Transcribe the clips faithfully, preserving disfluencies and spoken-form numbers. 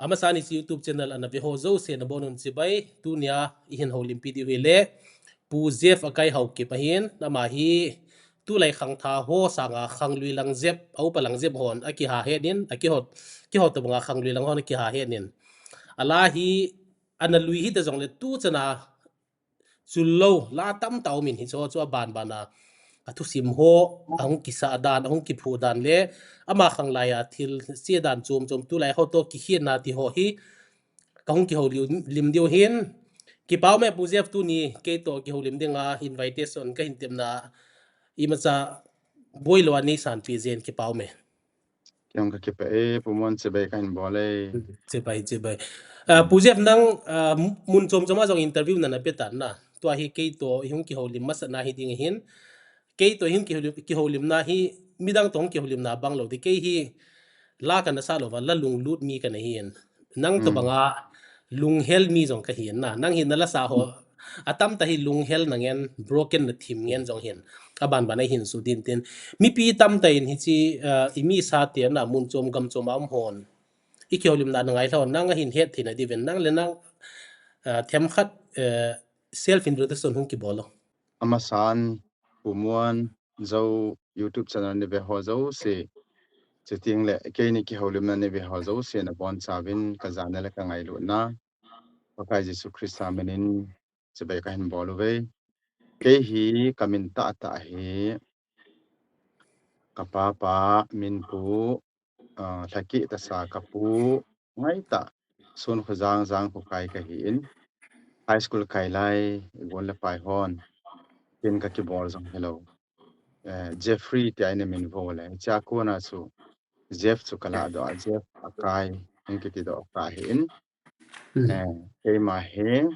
Amasan hiche YouTube channel ana ve ho jouse nabonun chibai, tunia ihin houlimpi diu hile, Pu Jeff Akai Haokip ahin, ama hi tulai khangthah ho sanga khanglui lang jep, aupa lang jep hon akiha henin, akiho, kiho tobanga khanglui lang hon akiha henin. Ala hi ana lui hita jongle tuchana chul lou, la tamtah umin hicheho chu abanbana athusim ho ahung kisah dan, ahung kiphu dan le ama khanglai a thil che dan chom chom tulai ho toh kikhenna ti ho hi kahung kihoulim diu hin. Kipa ume Pu Jeff, tuni keitoh kihoulim dinga invitation kahin tepna imacha boilou a neisanpeh jeh in kipa ume. Kei jong kakipah e, Pu Muan, chibai kahin bol e. Chibai, chibai. Pu Jeff, nang mun chom chom a jong interview nana pe tan na. Tua hi keitoh ihung kihoulim masatna hiding ahin. Keitoh ihung kihoulimna hi midang toh hung kihoulimna banglou ding, kei hi la kana sah louva la lunglut mi kana hin. Nang tobanga lunghel mi jong kahin na. Nang hi nala sah ho atamtah hi lunghel nangen, broken, nathim ngen jong hin. Abanbana hin su din tin. Mipi tamtah in hiche imisa te na mun chom gam chom a um hon ikihoulimna na ngailha hon nang ahin hetthei na diuvin, nang le nang themkhat self introduction hung kibol o. Amasan, Pu Muan, Zo YouTube channel nave ho jouse, chutengle keini kihoulimna nave ho jouse nabonchauvin kajana le kangailutna Pakai Jesu Christa minin chibai kahin bol uve. Kei hi kamin tahtah hi kapapa min Pu Lhakeh Tasa, kapu ngaitah Sonkho Jang, Jangkho kai kahin, high school kai lai igol le pai hon kin kakibol jong hilou, Jeffrey tia ina min vo le, hichea kona chu Jeff chu kalahdoh a, Jeff Akai hung kitidoh kahin. Keima hi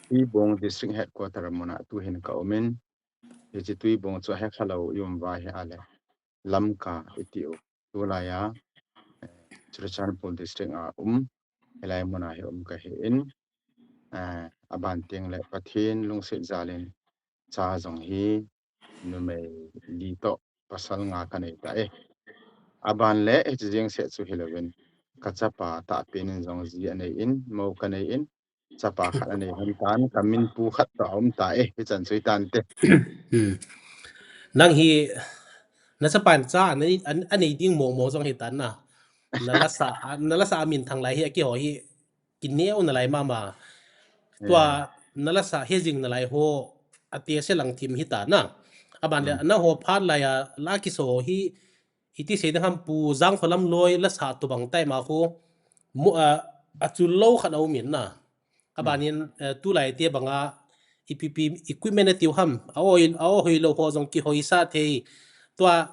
Tuibong District Headquarter muna tuhin kaumin, hiche Tuibong chu ahekhalou ium uva ahile Lamka itiu, tulaiya Churachandpur District a um, hilai muna hi um kahin, aban tengle Pathen lungset jalin cha jong hi numei li toh pasal nga kanei tai. Aban le hiche jeng seh chu hilouvin, kachapa tahpen in jong ji anei in, mou kanei in, chapa khat anei hon tan, kamin Pu khat toh aum tai, hichan chu hitante. Nang hi nachapan cha anei ding mong mong jong hitan na. Nala sah a minthang lai hi akiho hi kineo nalai mama. Tua nala sah hejing nalai ho atehse lang thim hita na. Aban le naho phat laiya la kiso hi iti sei ding ham, Pu Jangkholam loi la sah tobang tai ma khu achul lou khat aumin na. Abanin tulai te banga ipi ipi equipment atiu ham, ahoilou ho jong kihoisah thei. Tua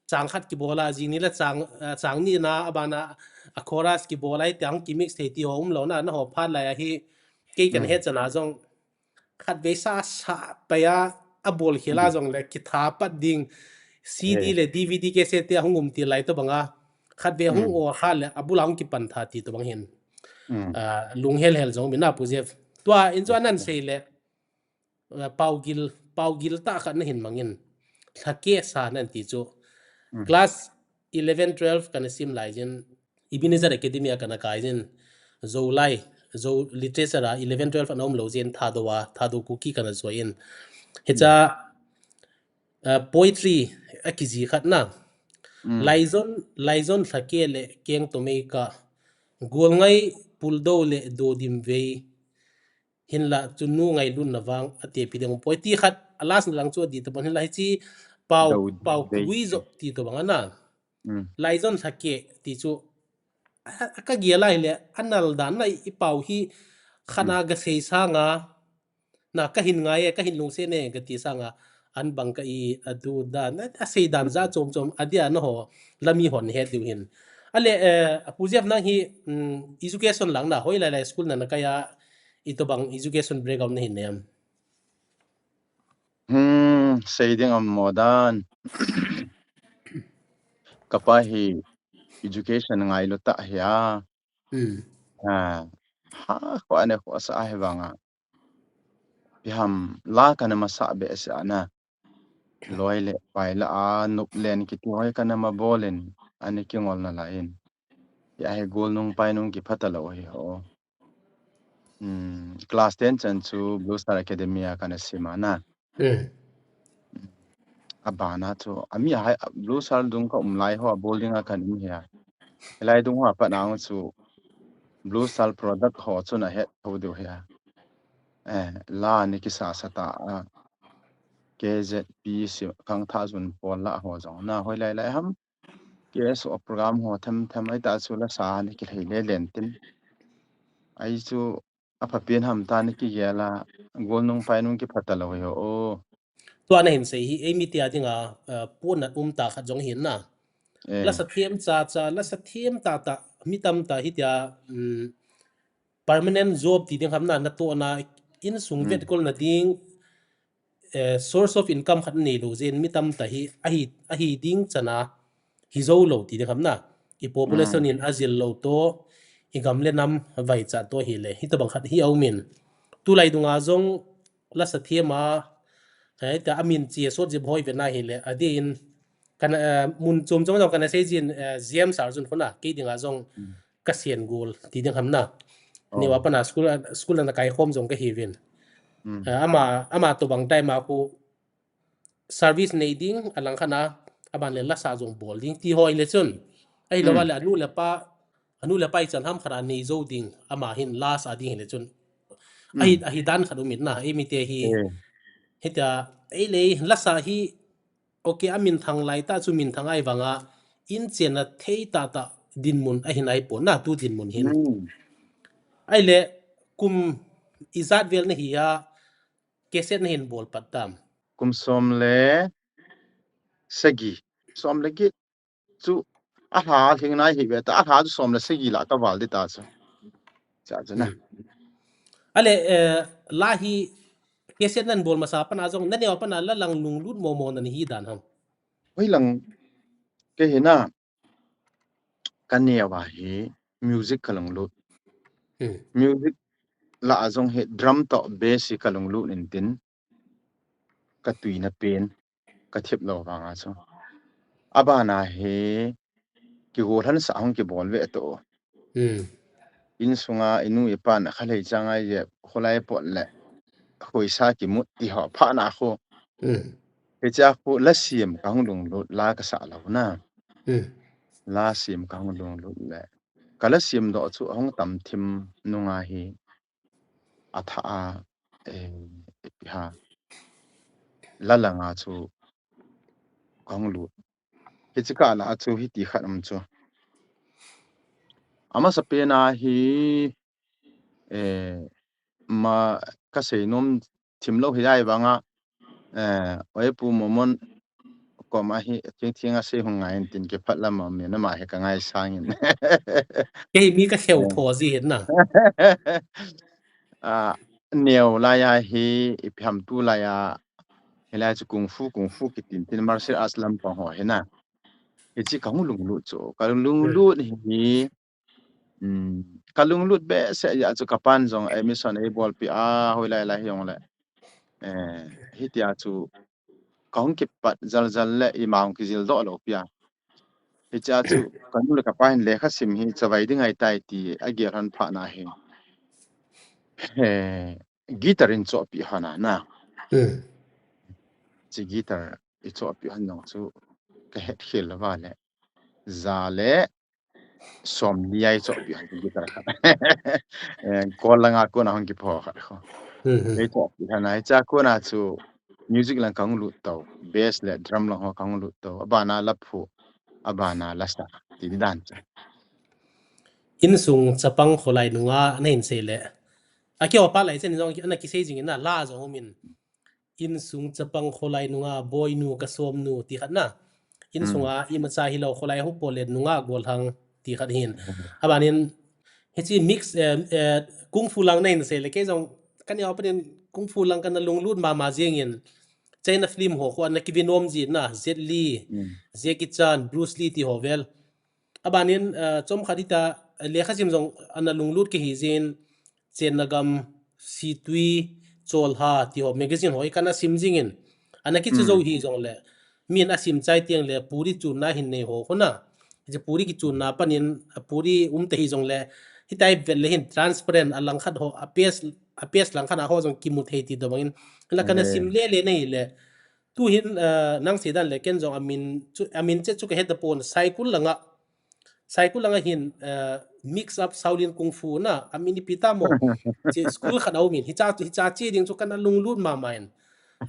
chang khat kibola, jing ni la chang ni na, abana a chorus kibola, tia hung kimix thei ti ho umlouna, naho phat laiya hi kei kahet chana jong khatvei sa sah paiya abol khela jongle kitha pat ding CD le DVD cassette te ahung um til lai tobanga khatvei hung o kha le abula hung kipan tha ti tobang hin lunghel hel jong mina Pu Jeff. Tua in chu anan sei le paogil, paogil tah khat nahin mangin, Lhakeh sa nan ti chu. Class eleven, twelve kana sim lai jin, Ebenezer Academy a kana kai jin, Zo lai, Zo literature a eleven, twelve ana umlou jin Thadou a, Thadou Kuki kana join. Hicha poetry akiji khat na. Laijon, Laijon Lhakeh le Kengtomei ka, Golngai Puldou le Dodim vei, hinla chunu ngailutna vang atepi ding poi ti khat, a last na lang chu adih tapon hinla hiche pao, pao kigui jop ti tobang ana. Laijon Lhakeh ti chu kagel a hile anal dan na, ipao hi khat a gasei sanga na kahin ngai e, kahin lungset e kati sanga an bang ka i adu dan, asei dan ja chom chom adia naho lami hon het diu hin. Ale Pu Jeff, nang hi education lang na hoilai lai school nana kai a, itobang education background nahin nei am? Hmm, sei ding am mo dan. Kapa hi education ngailu tah hi a. Ha, ha, kho ane kho sa ahi vanga. Iham la kana masa behseh ana. Loi le pai la a nop len kiti hoi kana mabolin, ani kingol nalai in. Hiya hi golnung painung kiphat talou hi ho. Hmm, class ten chan chu Blue Star Academy a kana sim a na. Hmm. Abana chu, ami a hai, Blue Star dung ka um lai ho, a bol ding a kana um hi a. Hilai dung ho a pat na chu Blue Star product ho chu na het tho diu hi a. Eh, la ni kisa sa ta a. K Z P si kang tha zun pol la ho jong na hoi lai lai ham. K S O program ho them them ai ta chu la sa ni ki lei le len tin. Ai chu a pha pian ham ta ni ki gel a, golnung painung kiphat talou hi ho. Tua na hin sei hi, ei mi tia dinga, uh, puan na um ta khat jong hin na. Eh. La sa thiam cha cha, la sa thiam ta ta, mi tam ta hi tia, um, permanent job ti ding ham na, na to na, insung Hmm. vet kol na ding, eh, source of income khat nei lou jeh in mi tam ta hi, ahi, ahi ding chana, hi jou lou ti ding ham na. I population Hmm. in a jil lou to, i gam le nam vai cha to hi le, hi tabang khat hi a um in. Tulai dunga jong, la sa thiam a, eh, ta amin chia sot jep hoi ve na hi le, a din, kana, eh, mun chom chom jong kana sei jin, eh, J M Sir jun khuna, kei dinga jong Hmm. ka sian gol, ti ding ham na. Oh. Ni wa pana school, school na kai khom jong ka hi vin. Hmm. Eh, ama, ama to bang time a khu service nei ding, a lang khat na, aban le la sa jong bol ding, ti hoi le chun. Ahi lou Hmm. le, anu le pa, anu le pa i chan ham khat a nei jou ding, ama hin la sa ding hi le chun. Ahi, Hmm. ahi dan khat um in na, ei mi te hi. Eh. Hi ta, ei le, la sa hi, okay, a min thang lai ta chu min thang ai vanga, in chen a thei ta ta dinmun ahin ai po na tu dinmun hin. Hmm. Ai le, kum ijat vel na hi a, cassette na hin bol pat tam. Kum som le sagi, som le get chu a lha lhing nai hi ve ta, a lha chu som le sagi la ka val di ta chu. Cha chu na. Hmm. Ale, eh, la hi cassette nan bol masa pana jong, na neo pana la lang lunglut mo mo na ni hi dan ham. Hoi lang ke hi na, ka neo a hi music ka lunglut. Hmm. Music la a jong hi drum to bass hi ka lunglut in tin, ka tuina pen, ka thip lou vanga chu. Abana hi, kigol han sa hung kibol ve to. Hmm. Insunga, inu ipan, khalei chang ai je, kholai pot le, khoisa kimut ti ho, pha na kho. Hmm. Hicha kho, la siam ka hung lunglut, la ka sa lou na. Hmm. La siam ka hung lunglut le. Ka la siam doh chu, hung tam thim nunga hi. A tha a, eh, ipi ha. La langa chu, ka hung lut. Hichi ka la chu, hiti khat um chu. Amasa pen a hi, eh, ma ka sei nom thim lou hi lai vanga, eh, oi pu Momon koma hi thing thing a sei hung ngai in tin kiphat lam a mi na ma hi ka ngai sang in. Kei mi ka kheu Eh. tho ji hin na. Ah, neo lai a hi, ipi ham tu lai a, hi lai chu kung fu, kung fu kitin tin martial arts lam pang ho hi na. Hichi ka hung lunglut chu, ka lunglut Hmm. hi, um, ka lunglut behseh a chu ka pan jong admission ei bolpi a, hoi lai lai hi jong le. Eh, hitia chu ka hung kipat jal jal le ima hung kijil doh lou pi a. Hicha chu ka nu le ka pa hin lekha sim hi chavai ding ahi tai ti a gel han pha na hi. Eh, guitar in chohpi hon a na. Hmm. Chi guitar i chohpi hon jong chu ka het khel lou va le. Ja le som ni a i chohpi hon guitar khat. Eh, kol langa kona hung kipho khat kho. Hmm, hmm. Ei chohpi hon a, hicha kona chu music lang ka hung lut to, bass le drum lang ho ka hung lut to, abana la phu, abana la sa, ti dan chu. Insung chapang kholai nunga na hin sei le. A kio pa lai chen jong ana kisei jing in na la jong um in. Insung chapang kholai nunga boinu ka somnu ti khat na. Insunga Hmm. imacha hilou kholai hung pol le nunga golhang ti khat hin. Hmm. Abanin hichi mix, eh, eh, kung fu lang na hin sei le kei jong ka neo panin kung fu lang kana lunglut mama jing in. China film ho kho ana kivi nom ji na Jet Li, Hmm. Jackie Chan, Bruce Lee ti ho vel. Abanin, eh, chomkhat hita, eh, lekha sim jong ana lunglut kihi jin, Chennagam, Situi, Cholha, ti ho magazine ho hi kana sim jingin. Ana kichu Hmm. jou hi jong le, min a sim chai tiang le, puri chu na hin nei ho khona. Hiche puri kichunna panin, a puri um te hijongle, hitia ivet le hin transparent a langkhat ho, a paste, a paste langkhat a ho jong kimu thei ti tobangin. Hinla kana sim lele nei le. Tu hin, eh, nang sei dan le ken jong amin chu, amin che chu kahe tapon, Saikul langa. Saikul langa hin, eh, mix up Shaolin Kung Fu na, amin ipi tamo. Che school khat aumin, hicha, hicha che ding chu kana lunglut mama in.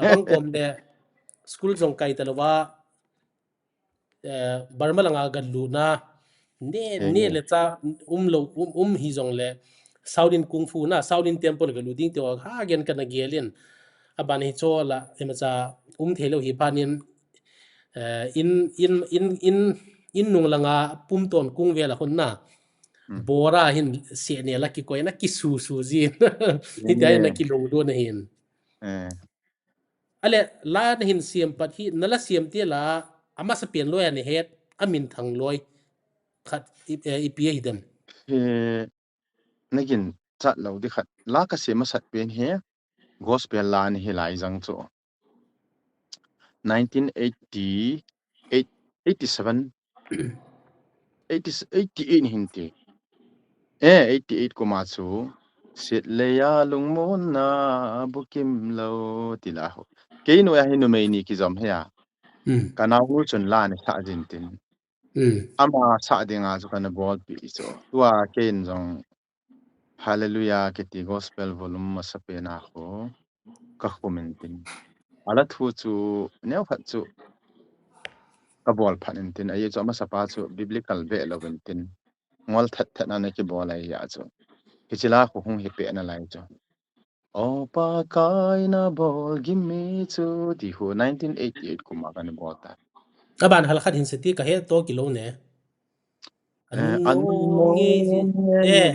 Abang kom le, school jong kai talouva, eh, Burma langa galut na, ne, ne le cha, um lou, um, um hijongle, Shaolin Kung Fu na, Shaolin Temple galut ding tia, ha gen kana gelin. Aban hicho la, imacha, um thei lou hi panin, eh, in, in, in, in, in nung langa pumton kung vela hon na. Bora hin se ne la kikoi na kisusu jin. Hitia na kilunglut na hin. Ale, la na hin siam pat hi, na la siam ti la, amasa pen loi a na het, amin thang loi. Khat, i, eh, ipi ahi dem. He, nagin chat lou di khat. La kasiam masat pen hi, gospel la ni hi lai jang chu. Nineteen eighty-eight, eighty-seven, eighty, eighty-eight hin ti. Eh, eighty-eight kuma chu. Sit le ya lungmon na bukim lou ti la ho. Kei noiya hi numei ni kijom hi a. Ka nao nu chun la ni sa jin tin. Ama sa dinga chu kana bolpi chu. Tua kei in jong Hallelujah kiti gospel volume masa pen a khu ka khum in tin. Ala thu chu neo khat chu ka bol phat in tin. Ahi chu amasa pa chu biblical ve lou in tin. Ngol that that na na kibol ahi a chu. Hichi la khu hung hi pe na lai chu. O Pakai na bol gim mi chu ti khu nineteen eighty-eight kuma kana bol ta. Aban hal khat hin se ti kahe to kilou ne. Eh, an mo nge ji. Eh.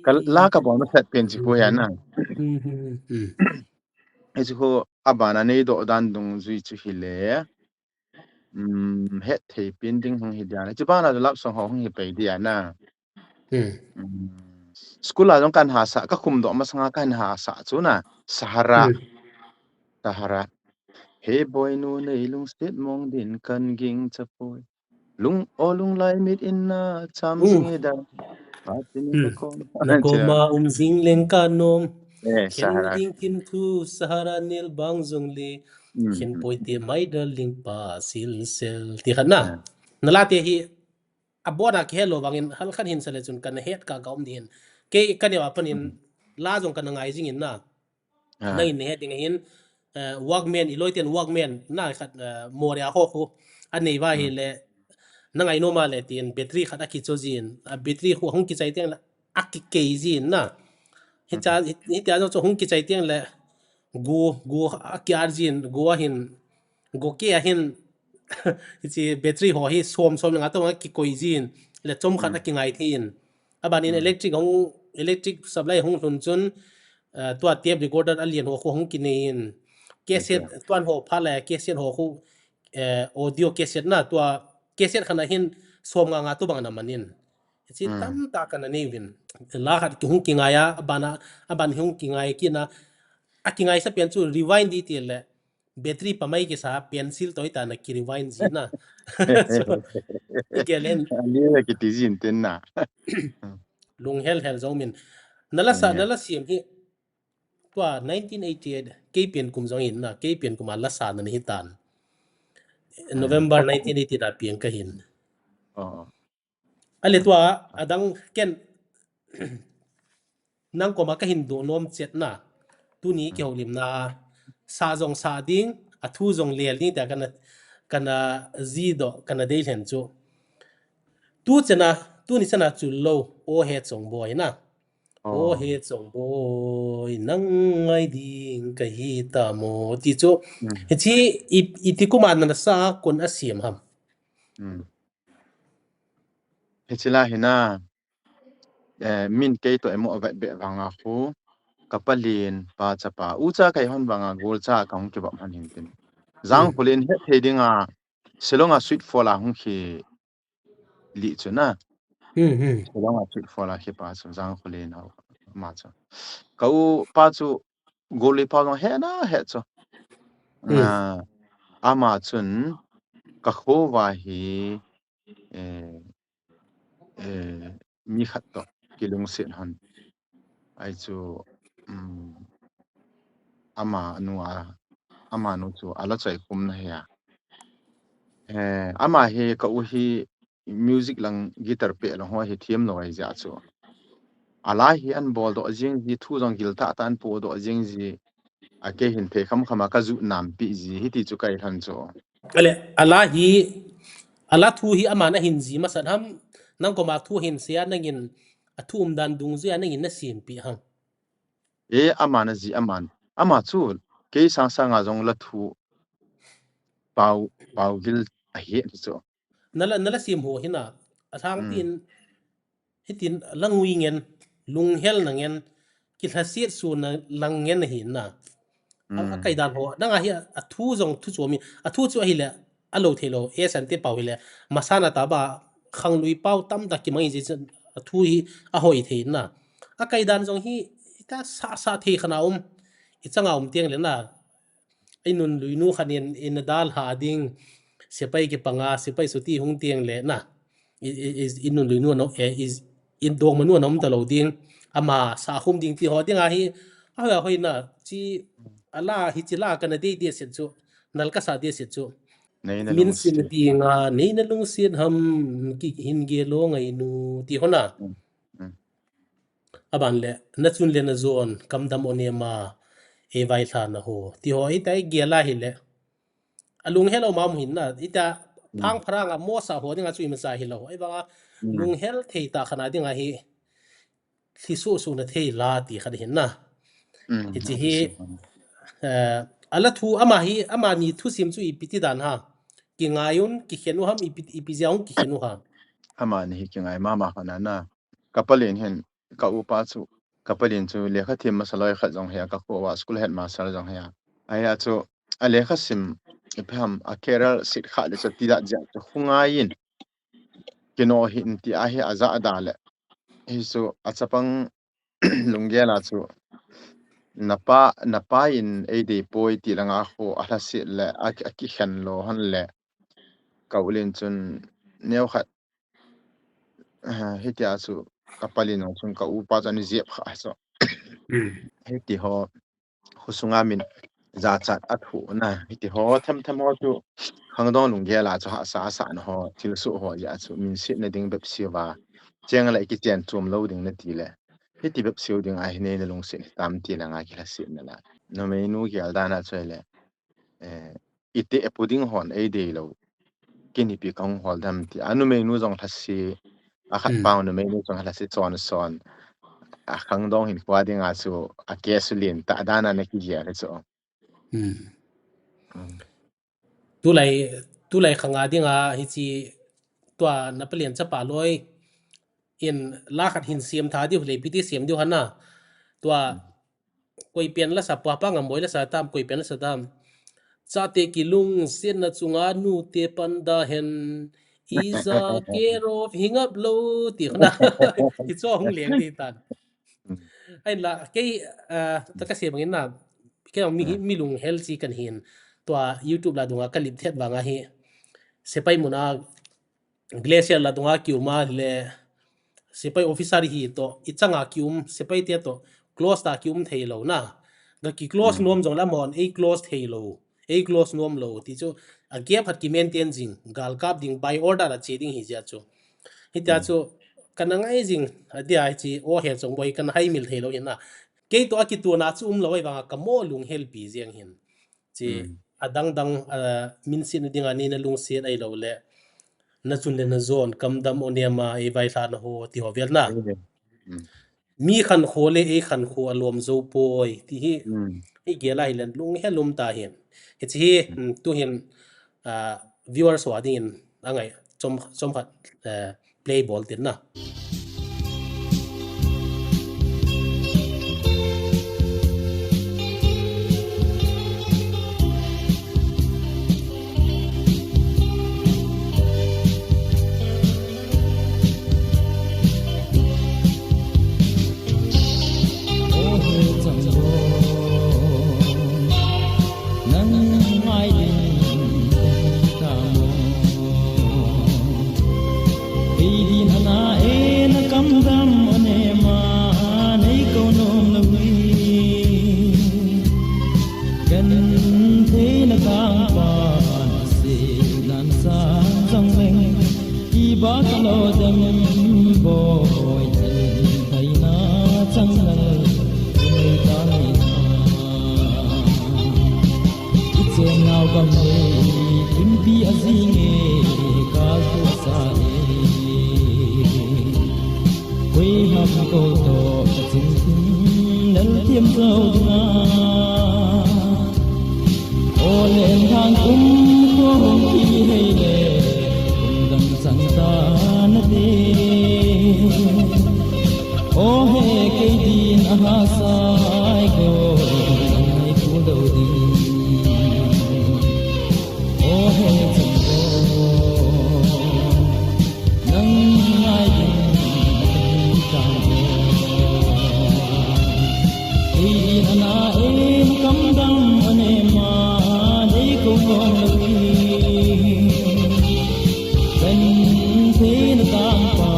Ka la ka bol masat pen chi ko ya na. Hichi khu abana nei doh dan dungjui chu hile. Um, het thei pen ding hung hi dia. Hichi bana love song ho hung hi pei dia na. Um, school a jong kan hasa, ka khum doh masanga kan hasa chu na. Sahara. Sahara. He boinu nei lungset mong din kan ging chapoi. Lung o lunglai mit in na cham jing e da. Patin na kom. Na koma um jing leng ka nom. Eh, Sahara. Ding kim thu Sahara nil bang jong le. Khen poi te my darling pa sil sel. Ti khat na. Na la te hi abona kihe lou vangin hal khat hin sa le chun kana het ka ka um din. Kei ka neo a panin la jong kana ngai jing in na. Nangin na het ding ahin, eh, Walkman, i loi ten Walkman, na khat, eh, Moria ho khu. A nei va hi le, na ngai nom a le tin battery khat a kicho jin, a battery khu hung kichai teng le, a kikei jin na. Hicha, hitia jong chu hung kichai teng le, go, go a ki-ar jin, go a hin, go ke a hin, hichi battery ho hi som som le nga to a kikoi jin, le chom khat a kingai thei in. Abanin electric hung, electric supply hung lhun chun, eh, tua tape recorder a lian ho khu hung kinei in. Cassette, tuan ho pha le cassette ho khu, eh, audio cassette na, tua cassette khat a hin som nga nga tobang ana man in. Hichi tamtah kana nei uvin. La khat ki hung kingai a, abana, aban hung kingai kit na. A kingai sa pen chu rewind di ti le. Battery pamai kisa pencil toh itana ki rewind jin na. Igelen. Ani la kiti jin tin na. Lung hel hel jong min. Na la sa, na la siam hi. Tua nineteen eighty-eight, kei pian kum jong in na, kei pian kum a la sa na ni hitan. November nineteen eighty-eight a pian ka hin. Ale tua, adang ken, nang koma ka hin doh nom chet na, tuni kihoulimna, sa jong sa ding, a thu jong lel ding, tia kana, kana ji doh, kana dei lhen chu. Tu chena, tuni chena chu lo, o he chong boi na. O he chong boi, nang ngai ding ka hi ta mo, ti chu. Hichi, i, iti kuma na sa kon a siam ham. Hichi la hi na, eh, min kei toh emo vet be vanga khu, ka palin, pa chapa, ucha kai hon vanga, golcha ka hung kibap han hin tin. Jang khulin het thei dinga, Shillong a Sweet Fall a hung khi li chu na. Shillong a Sweet Fall a khi pa chu, Jang khulin hau, ma chu. Ka u pa chu, Goli pa jong he na he chu. Ah, ama chun, ka kho uva hi, eh, eh, mi khat toh kilungset hon. Ahi chu, um, amanu a, amanu chu ala choi khum na hi a. Eh, ama hi ka u hi music lang guitar peh lang ho hi thiam lou ahi jeh chu. Ala hi an bol doh jing ji, thu jong gil tah tah an po doh jing ji. A kei hin thei kham kham a ka ju nam pi ji hiti chu ka i lhan chu. Ale, ala hi, ala thu hi aman ahin ji masat ham, nang koma thu hin sia nangin a thu umdan dungjuia nangin na simpi ham. E, aman aji aman. Ama chu, kei sang sanga jong la thu pau, pau gil ahi chu. Nala, nala sim ho hina, a thang Hmm. tin, hitin lang ui ngen, lunghel na ngen, kilhasit su na lang ngen ahi na. A, a Hmm. kaidan ho, nanga hi a, a thu jong thu chu mi, a thu chu ahile, a lo thei lou, e san te pau hile, masana ta ba, khanglui pau tam ta kimang i ji chen, a thu hi a hoi thei na. A kaidan jong hi, ita sa, sa thei khana um, i changa um tiang le na, i nun lui nu khan in, in dal ha ding, sepai kipanga, sepai suti hung tiang le na. I, i, i, i nun lui nu no, e, i, in dong manu na um ta lo ding, ama sa khum ding ti ho ding ahi, a hoi, a hoi na, chi, ala, hi chi la ka na dei dei set chu, nal ka sa dei set chu. Nei na Min lungset. Sin ti nga, nei na lungset ham, ki hin ge lo ngai nu, ti ho na. Mm, mm. Aban le, na chun le na jon, kam dam o ne ma, e vai thla na ho. Ti ho, i ta i ge la hi le. A lunghel o ma mu hin na, i ta Mm. phang pharang a mo sa ho ding a chu i ma sa hi lo. Ai banga, Mm. lunghel thei ta khana ding ahi. Thi su su na thei la ti khat hin na. Mm, Hichi a hi, thi su. Eh, ala thu ama hi, ama ni thu sim chu i pi ti dan ha. Ki ngai un, ki khen u ham, i pi, i pi zia un ki khen u ha. Ama ni hi ki ngai ma ma khana na. Ka palin hin, ka upa chu, ka palin chu lekha thiem masa loi khat jong hi a, ka kho a, school headmaster jong hi a. Ahi a chu, a lekha sim, ipi ham, a career sit kha le chu ti da jia chu khu ngai in. Kino hin ti a hi a ja da le. Hi chu, a chapang lunggel a chu, na pa, na pa in ei dei poi ti langa khu a hla sit le, a, a ki khen lo han le. Ka ulin chun, neo khat, Ah, hitia chu ka palin jong chun ka upa chu ani jep kha chu. Mm. Hiti ho, khusunga min jachat a thu na, hiti ho, them them ho chu khangdong lunggel a chu hahsa, hahsa na ho, thilsoh ho, ja chu, min sit na ding bep siu va. Cheng la iki chen chom lo ding na ti le. Hiti bep siu ding a hi nei na lungsit tam ti la nga ki hla sit na la. Numei nu gel dan a chu le. Eh, ite epu ding hon ei dei lo. Kinipi ka hung hol dam ti. A numei nu jong lhasi, a khat Hmm. pau numei nu jong lhasi chon son. A khangdong hin khua ding a chu, a ke su lin ta dan a na ki jia le chu. Hmm. Hmm. Tulai, tulai khanga ding a hi chi tua na palian chapa loi in la khat hin siam tha diu le piti siam diu hana. Tua Hmm. Koi pian la sa, pa pa ngam boi la sa tam, koi pian la sa tam. Chate kilungsetna chunga nute pan da hen. Iza care of hing up lo ti khana. Hi chu hung leng ti tan. Mm. Ahin la, kei, ah, ta ka sei bangin na, kei mi, Mm. mi lunghel chi kan hin. Tua YouTube la dunga ka lip thet vanga hi. Sepai muna Glacier la dunga kiuma le, sepai officer hi to, i changa kium, sepai te to, close ta kium thei lo na. Ga ki close Hmm. nom jong la mon, ei close thei lo, ei close nom lo, ti chu, a gap hat ki maintain jing, gal kap ding, by order a che ding hi jia chu. Hitia Hmm. chu, ka na ngai jing, a dia hi chi, o he chong boi, ka na hai mil thei lo hi na. Kei to a ki tu na chu um lo, ei vanga ka mo lunghel pi jeng hin. Chi, Hmm. a dang dang, a, min sin ding a ni na lungset ai lo le. Na chun le na jon, kam dam o ne ma, ei vai hla na ho, ti ho vel na. Hmm. Mi khan kho le, ei khan kho a lom zo poi, ti hi, Hmm. hi gel a hi len lunghel um ta hin. Hi chi hi, Hmm. hmm, tu hin, a, viewers ho a ding in, a ngai, chom, chom khat, eh, play bol tin na. Dem boi, theina chang lal, mei ta mei na. Ichen nau gam le, kimpi a zinge, ka ku sa e. Koi ham ko to, ka ching tin, lal tiam zo na. O len thang kum ko hong ki hei le, kum dang sang ta na te. O he kei din a ha sai ko, nang ai ku do din. O he chang ko, nang ai din, nang ai din. Ei ana em kam dam ane ma, nei ko nom lo hi. Kan thei na tang pa,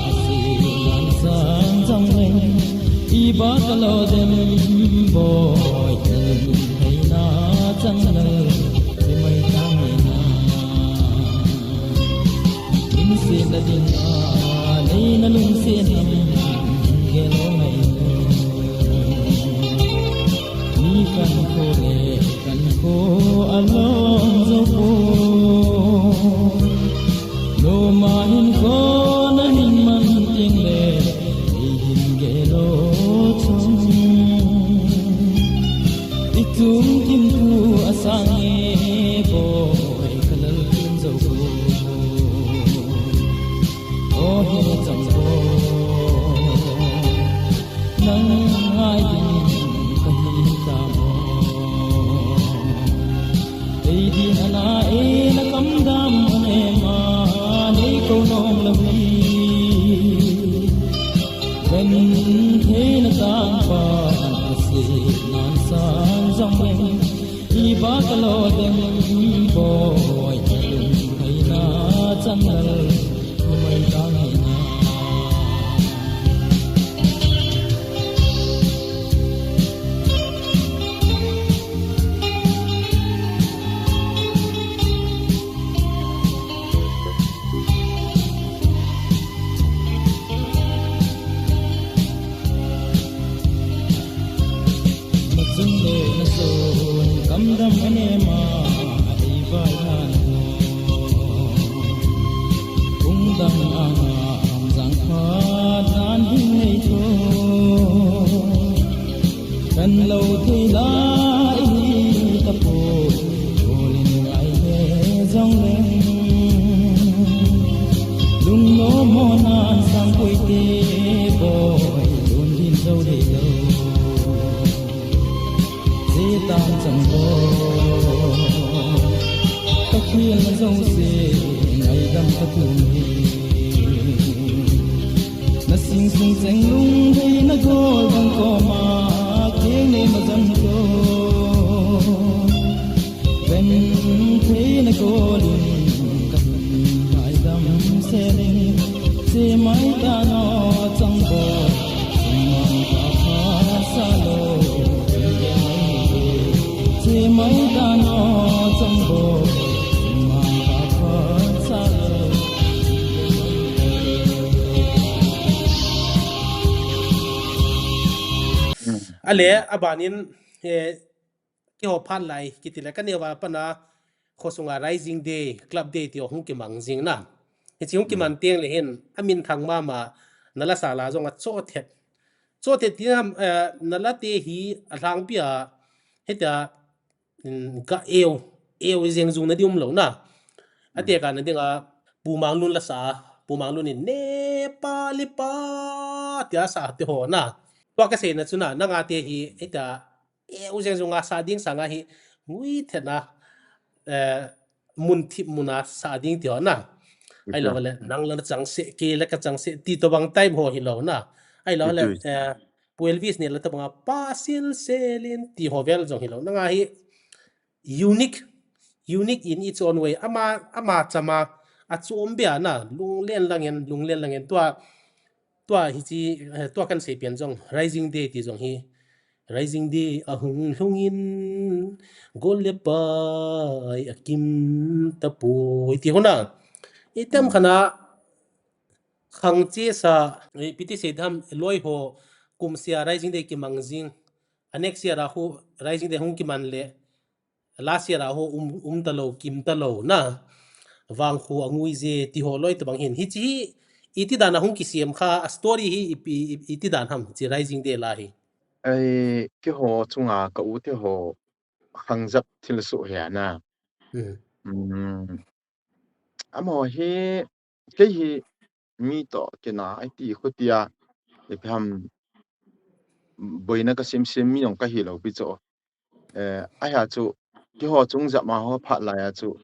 asi nan sang jang leng. I ba ka lo dem boi, kan thei na chang leng, i mai tang mai na. Lungsetna dinga, neina lungsetna, gel o mai o. Mi kankho le, kankho alom jou poi. Loma hinkho nahin man teng le, ei hin gel o chun. I tum kim thu asang e boi, ka lal kim jou poi. O he chang boi, nang ai din ka hi ta mo. Ei din ana e na kam dam ane ma, nei ko nom lo hi. Kan thei na tang pa, asi nan sang jang leng. I ba ka lo dem boi, ka lung kai na chang lal, mai tang na. Nachung le nasun, kam dam ane ma, ei vai han ho. Kung dang anga, am jang pha, nan hin nei tho. Kan lo thei lai hi tapoi, golin ngai le jong leng. Lungnom mo nan sang poi te boi, lungdin jou dei lo. Je tan chang boi, ka khel na jouse, ngaidam ka tum e. Na sing sung cheng lungdei na gol dang koma, keng nei ma jang to. Ven thei na gol in ka hun ngaidam se ding, se mai ta no chang bo, sumang ka pha sa lo. Se mai ta no chang bo, sumang ka pha sa lo. Ale, abanin, eh, keiho phat lai, kiti le ka neo a pat na, khosunga Rising Day, Club Day ti hung kimang jing na. Hichi hung kimang teng le hin, amin thang mama, na la sa la jong a chothet. Chothet ti na, eh, na la te hi, alhangpi a, hitia, mm, ka eu, eu jeng jung na di um lo na. Ate ka na ding a, Pu Manglun la sa, Pu Manglun in Nepali pa, tia sa te ho na. Tua ka sei na chu na, nanga te hi, hitia, eu jeng jung a sa ding sanga hi, ngui thena, eh, mun thip mun a sa ding ti ho na. Ahilou le, nang la na chang se, kei la ka chang se, ti tobang type ho hilou na. Ahilou le, eh, Pu Elvis ne la tobang a pa sil selin ti ho vel jong hilou. Nanga hi unique, unique in its own way. Ama, ama chama, achom bia na, lunglen langin, lunglen langin. Tua, tua hichi, eh, tua kan sei pian jong, Rising Day ti jong hi. Rising Day ahung lhungin, gol le pai akim tapoi ti ho na. Item khat na, Khang chesa, eh, ipi ti sei ding ham, loi ho, kum sia Rising Day kimang jing. A next year a khu Rising Day hung kiman le, last year a ho um, um talou, kim talou na. Vangkho angui je ti ho loi tabang hin. Hichi hi, iti dan a hung kisem kha, a story hi ipi, i, iti dan ham, chi Rising Day la hi. Ai, keiho chunga ka u te ho, khang jap thil soh hi ana. Hmm. Hmm. Amaho hi, kei hi mi toh kina, iti khutia, ipi ham, boina ka simsim mi jong ka hilou pi chu. Eh, ahia chu, keiho chung jap ma ho phat lai a chu,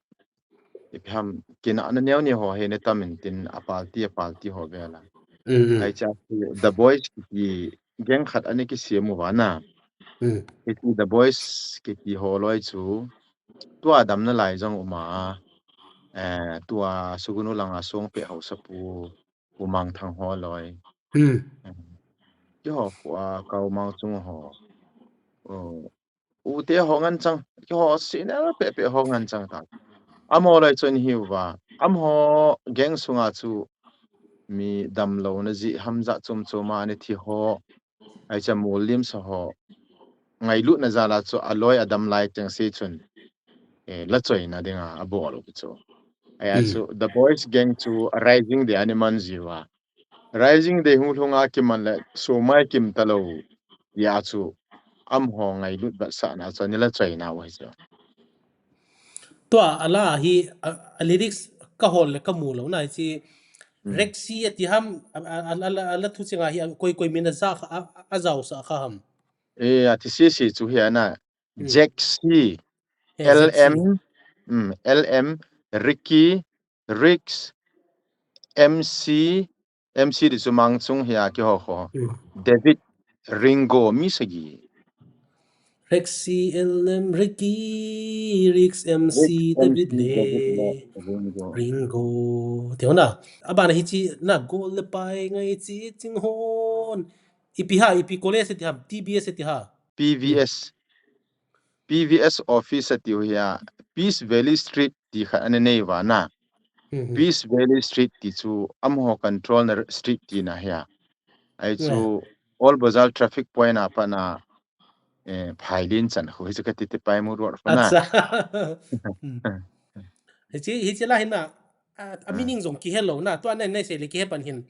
ipi ham, kina na neo ni ho hi ne tam in tin a party, a party ho vela. Hmm, hmm. Ai cha chu, The Boys kiti gang khat ana kisem uva na. Hmm. Kiti The Boys kiti ho loi chu, tua damna lai jong uma, eh, tua Sugnu langa song pe hausa pu, Pu Mangthang ho loi. Hmm. Eh, keiho, ua, Kau Mangchung ho. Oh, u te ho ngan chang, keiho senior pe pe ho ngan chang ta. Amaho loi chun hi uva, amaho gang sunga chu mi damlouna ji ham ja chom chom a ni thi ho. Ai cha mol lim sa ho. Ngailutna jal a chu a loi a dam lai teng se chun. Eh, la choina dinga a bol u chu. Ai a Hmm. chu, The Boys gang chu a Rising Day ani man jiu a. Rising Day hung lhunga kiman le, sumai kim talou. Ya chu, amaho ngailut bat sa na chu, ni la choina u hi chu. Tua a la hi, a, a lyrics ka hol le ka mu lou na hi chi, Hmm. Rexy ati ham, a, a, a, a, a la thu chinga hi, a, koi, koi min a ja kha, a, a, a jao sa kha ham. Eh, ati si si chu hi ana, Hmm. Jack C, Eh, L M, Jack C. Hmm, L M, Ricky, Rix, M C, M C di chu Mangchung hi a keiho kho. Hmm. David, Ringo, mi sagi. Rexy, L M, Ricky, Rix, M C, Rix, David M C, le David le Ringo. Ringo. Ti ho na. Abana hi chi na gol le pai ngai chi ching hon. Ipi ha, ipi college ti ha, T B S ti ha. P V S. P V S office ati u hi a, Peace Valley Street ti khat ana nei uva na. Mhm. Peace Valley Street ti chu amaho control na street ti na hi a. Ai chu Yeah. Old Bazar traffic point a pat na, eh, Phailin chan khu hi chu ka ti ti pai mu ruat khu na. Acha. Hmm. Hichi, hichi la hin na, a, a Hmm. meaning jong kihe lou na, tua nei, nei sei le kihe pan hin.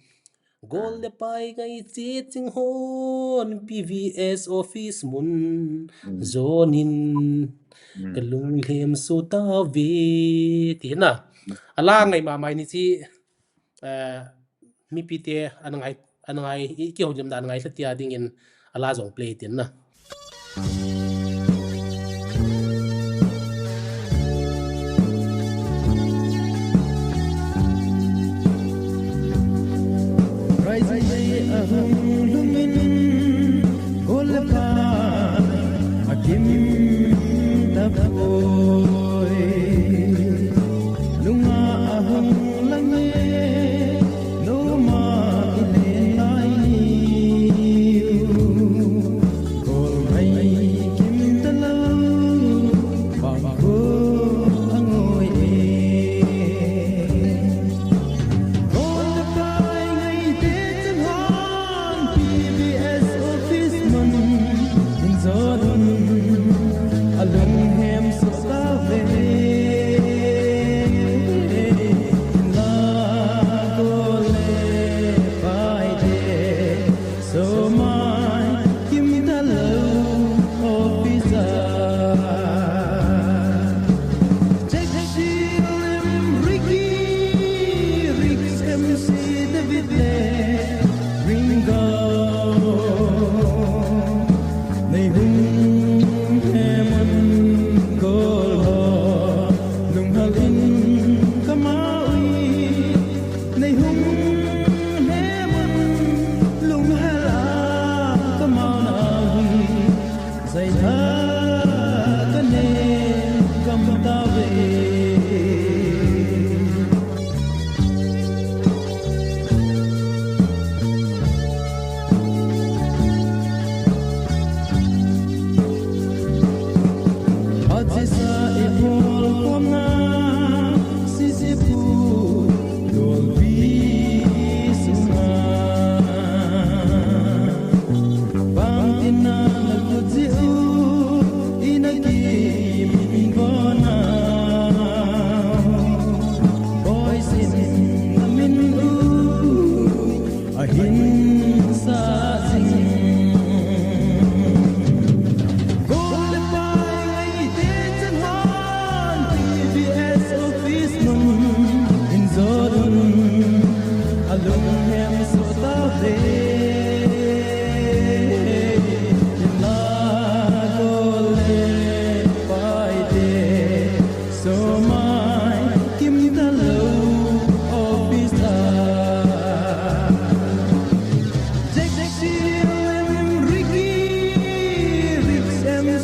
Gol Hmm. le pai ngai chi ching hon P V S office mun Hmm. jonin Hmm. ka lunglhem so ta ve ti na. Hmm. A la ngai ma mai ni chi, eh, mipi te ana ngai, ana ngai, i kihoulim dan ngai lha tia dingin a la jong play tin na. Rising Day ahung lhungin, gol le pai akim tapoi. Lunga ahung lang e, loma ilen lai niu. Gol mai kim talou, vangkho angoi e. Gol le pai ngai te chang hon P V S office mun, in jodun, alung hem so ta ve.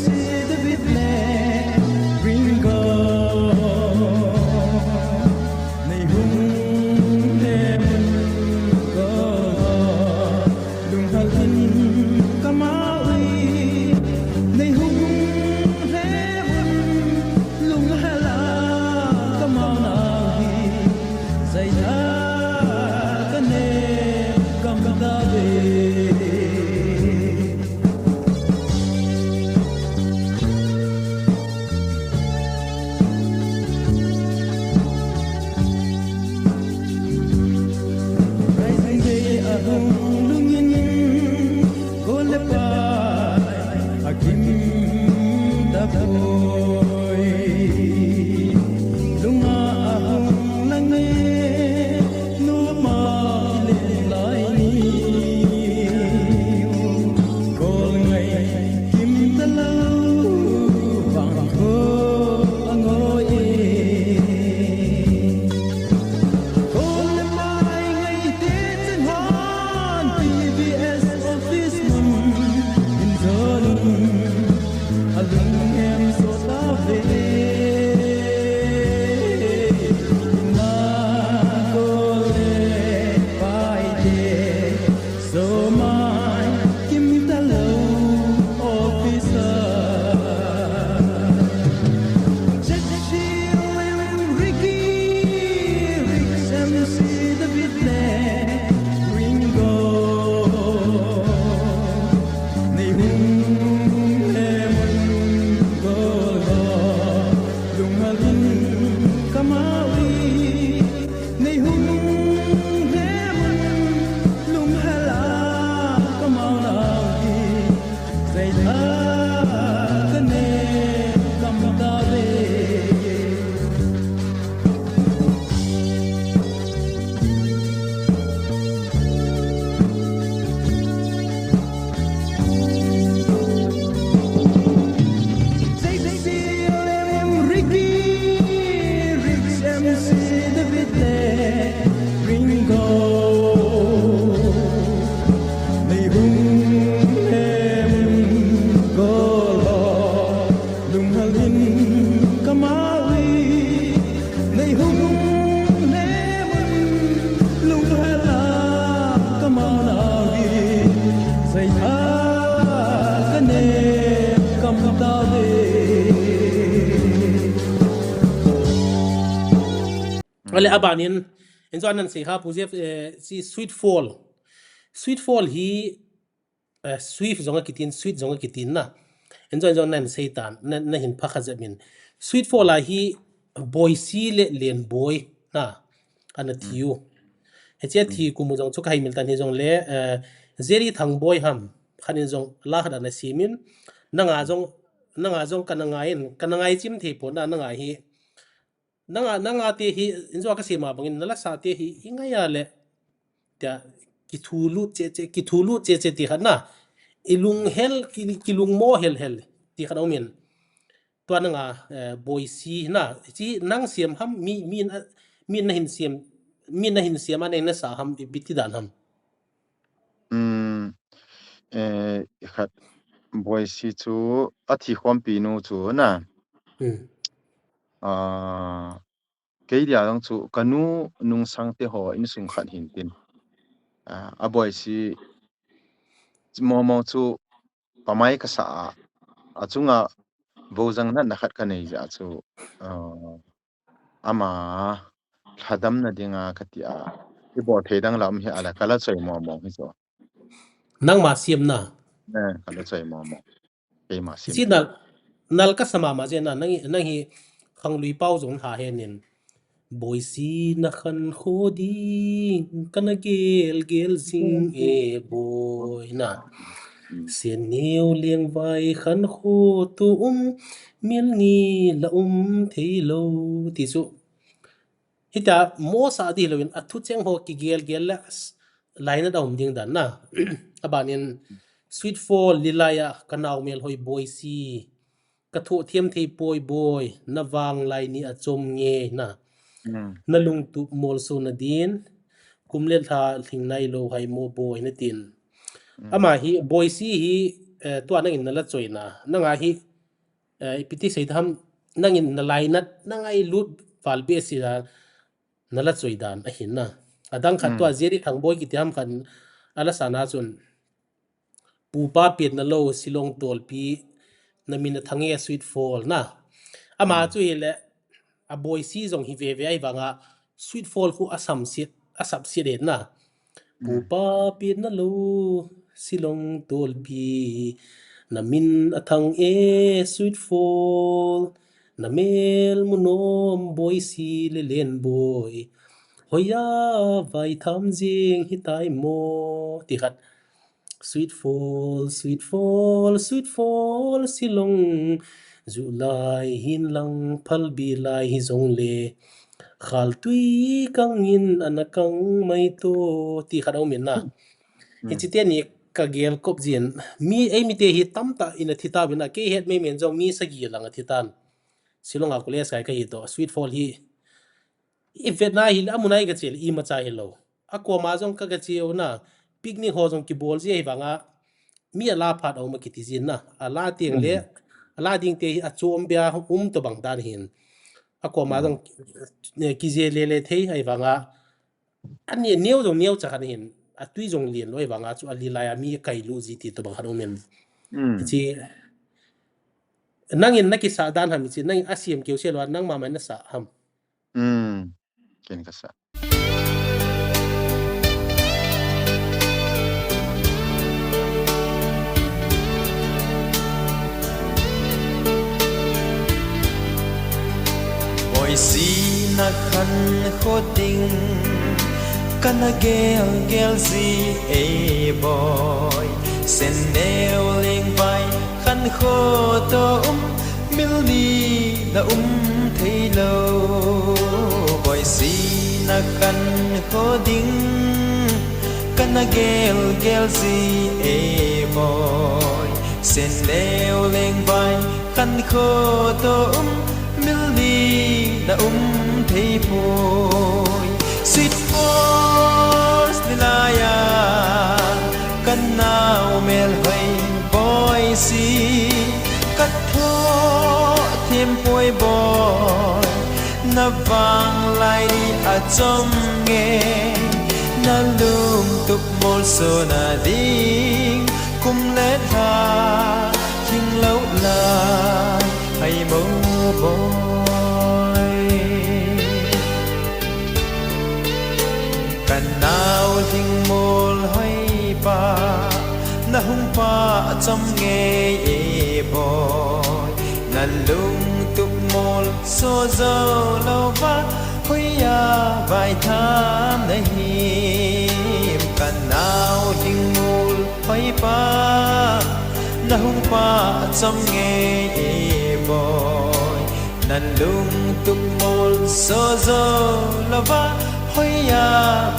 David le Ringo, nei hung le mun ko, lunghel in ka mau hi, nei hung le mun lunghel a ka mau nau hi, zaida ka ne kam ta ve. Ale, abanin, injo nan sei ha pu Jeff, eh, si Sweet Fall. Sweet Fall hi, eh, Swift jong akitin, Sweet jong akitin na. Injo, injo nan sei tan, na, na hin pha kha jep min. Sweet Fall a hi Boisi le Lenboi na, ana thi u. Hiche thi kum u jong chu ka hei mil tan hi jong le, eh, Jerry Thangboi ham, khan in jong la khat ana simin, nanga jong, nanga jong kana ngai in, kana ngai chim thei pon na, nanga hi, nanga, nanga te hi, injo ka sei ma bangin, na la sa te hi, i ngai a le, tia, kithulut che che, kithulut che che ti khat na, i lunghel, ki, kilungmo hel hel, ti khat aumin. Tua nanga, eh, Boisi na, chi nang siam ham, mi, mi na, mi na hin siam, mi na hin siam a nei na sa ham, i biti dan ham. Um, eh, khat Boisi chu a thi khompi nu chu na. Hmm. Ah, kei dia jong chu ka nu nungsang te ho insung khat hin tin. Ah, a Boisi momo chu pamai ka sa a, a chunga vojang natna khat ka nei jeh chu, ah, ama lhadamna dinga ka ti a, i bol thei dang la um hi a la ka la choi momo hi chu. Nangma siam na? Eh, ka la choi momo. Keima siam. Si nal, nal ka sa mama jeh na, nang, nang hi khanglui pau jong ha he nin. Boisi na khan kho ding, kana gel gel jing e Boi na. Hmm. Sen neo leng vai khan kho tu um, mil ni la um thei lo, ti chu. Hitia mo sa di lo in, a thu cheng ho kigel gel le, s-, lainat a um ding dan na. Abanin, Sweet Fall, Lilai a, ka nau mel hoi Boisi, ka thoh thiam thei poi Boi, na vang lai ni a chom nge na. Hmm. Na lungtup molso na din, kum le lha lhing nai lo hai mo Boi na tin. Hmm. Ama hi, Boisi hi, eh, tua nangin na la choi na. Nanga hi, eh, ipi ti sei tam, nangin na lainat, na ngailut val behseh a, na la choi dan ahin na. Adang khat tua Jerry Thangboi kiti ham khat a la sana chun, Pupa petna lou, Shillong tolpi, na min a thang e Sweet Fall na. Ama chu hile, a boisi jong hi veve ahi vanga, Sweet Fall khu a samsiat, a sapsiat e na. Pupa petna lou, Shillong tolpi, na min a thang e Sweet Fall, na mel munom boisi le len boi, hoiya vai tham jing hitai mo, ti khat. Sweet Fall, Sweet Fall, Sweet Fall, Shillong. Ju lai hin lang phalbi lai hi jong le. Khaltui kang in ana kang mai to. Ti khat a um in na. Hichi te ni ka gel kop jin. Mi, ei mi te hi tamtah in a thi ta vin a. Kei het mei men jong mi sagi lang a thi tan. Shillong a college kai ka hi to. Sweet Fall hi. I vetna hi, a mun a i ka che le, imacha hilou. A koma jong ka, ka che u na, picnic ho jong kibol ji ahi vanga, mi a la phat a um a kiti jin na, a la teng le, a la ding te hi a chom bia um to bang dan hin. A koma jong, eh, kije le le thei ahi vanga, a ni neo jong neo cha khan hin, a tui jong lien lou ahi vanga, chu a li lai a mi kai lu ji ti to bang khan um in. Chi, nangin na kisa dan ham chi, nangin a siam keu se lo, nangma mai na sa ham. Ken ka sa. Boisi na khan kho ding, kana gel gel ji e boi. Sen neo leng vai khan kho to um, mil ni na um thei lou. Boisi na khan kho ding, kana gel gel ji e boi. Sen neo leng vai khan kho to um, mil ni na um thei poi. Sweet Falls ni lai a, ka nao mel hoi boisi, ka thoh thim poi boi. Na vang lai ni a chom nge, na lungtup molso na ding, kum le lha lhing lou lai, hai mo boi. Ka nao lhing mol hoi pa, na hung pa chom nge e boi. Na lungtup molso jou lou va, hoiya vai tham na him. Ka nao lhing mol hoi pa, na hung pa chom nge e boi. Na lungtup molso jou lou va, hoiya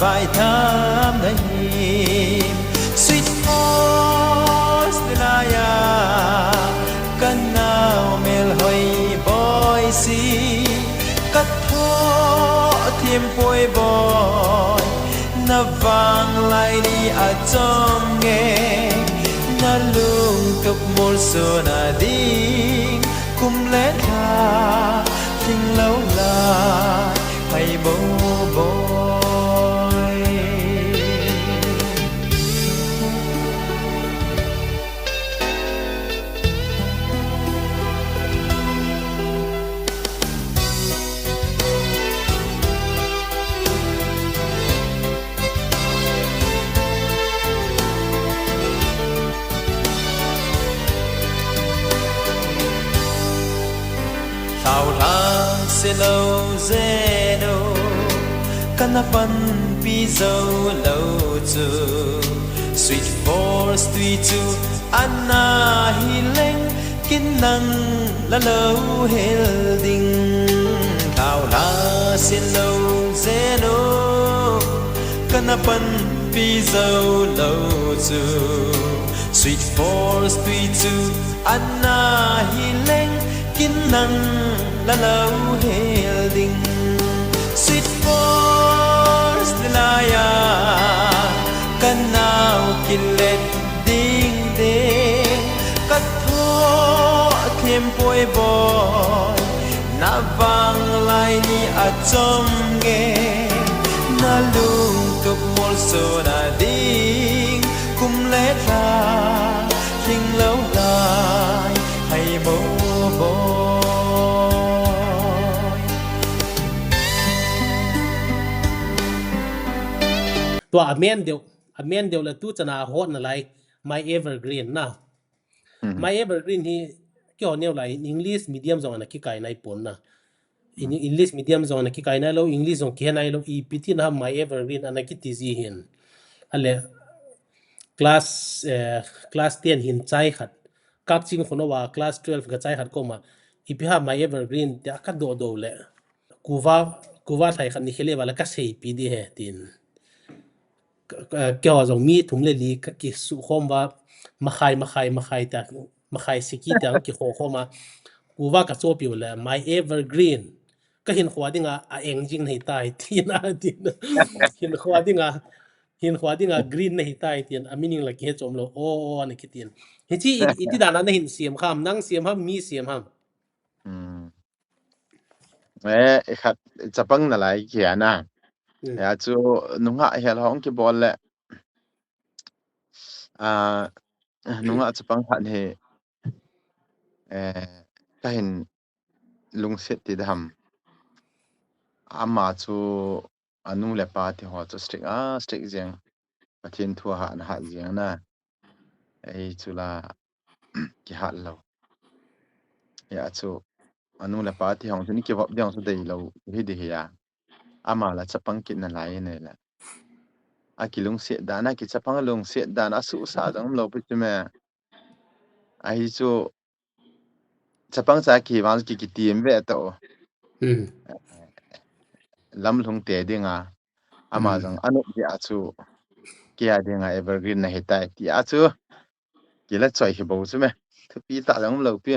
vai tham na him. Sweet Falls ni lai a, ka nao mel hoi boisi, ka thoh thim poi boi. Na vang lai ni a chom nge, na lungtup molso na ding, kum le lha lhing lou lai, hai mo boi. Lhao lha se lou jen u, kana panpi jou lou chu. Sweet Falls tui chu ana hi leng, kin nang la lou hel ding. Lhao lha se lou jen u, kana panpi jou lou chu. Sweet Falls tui chu ana hi leng, kin nang la lou hel ding. Sweet Falls ni lai a, ka nao kilet ding de, ka thoh Em poi boy, na vanglai ni a chom nge, na lungtup molsona ding, kum le lha, hing lou lai, hai mo boy. Tua a main deuh, a main deuh le tu chana hot na lai, My Evergreen na. Mhm. My Evergreen hi keiho neo lai English medium jong ana kikai nai pon na. In English medium jong ana kikai nai lou, English jong kihe nai lou, ipi tina My Evergreen ana kiti ji hin. Ale class, eh, class ten hin chai khat. Kakching khonung a class twelve ga chai khat koma. Ipi ham My Evergreen tia ka doh doh le. Kuva, kuva thai khat ni khele va le ka seipi di he tin. Ka, ka, keiho jong mi thum le li ka kisukhom va, makhai, makhai, makhai ta, makhai siki ta kikhokhom a. Kuva ka chopi u le, My Evergreen. Ka hinkho dinga, a eng jing nahi tai, tina, tina. Hinkho dinga, hinkho dinga green nahi tai, tin. A meaning la kihe chom lou, o, o, na kitin. Hichi, i, iti dana na hin siam ham, nang siam ham, mi siam ham. Hmm. Eh, i khat, chapang na lai kia na. Hmm. Ya chu, nungah hel hong kibol le. Ah, nungah chapang khat hi, eh, ka hin lungset ti dam. Ama chu, anu le pa ti ho chu strict a, strict jeng. Pathen thu a hat na hat jeng na. Ei chu la kihat lou. Ya chu, anu le pa ti hong chu ni kivop ding chu dei lou hi di hi ya. Ama la chapang kit na lai ne la. A kilungset dan, a kichapang lungset dan, a suhsa jong lou pi chu me. Ahi chu, chapang cha kivang ki kitim ve to. Hmm. Lam lhung te dinga. Ama Hmm. jong anu dia chu, kia dinga Evergreen nahi tai tia chu. Kila choi hi bo chu me. Thupi ta jong lou pi.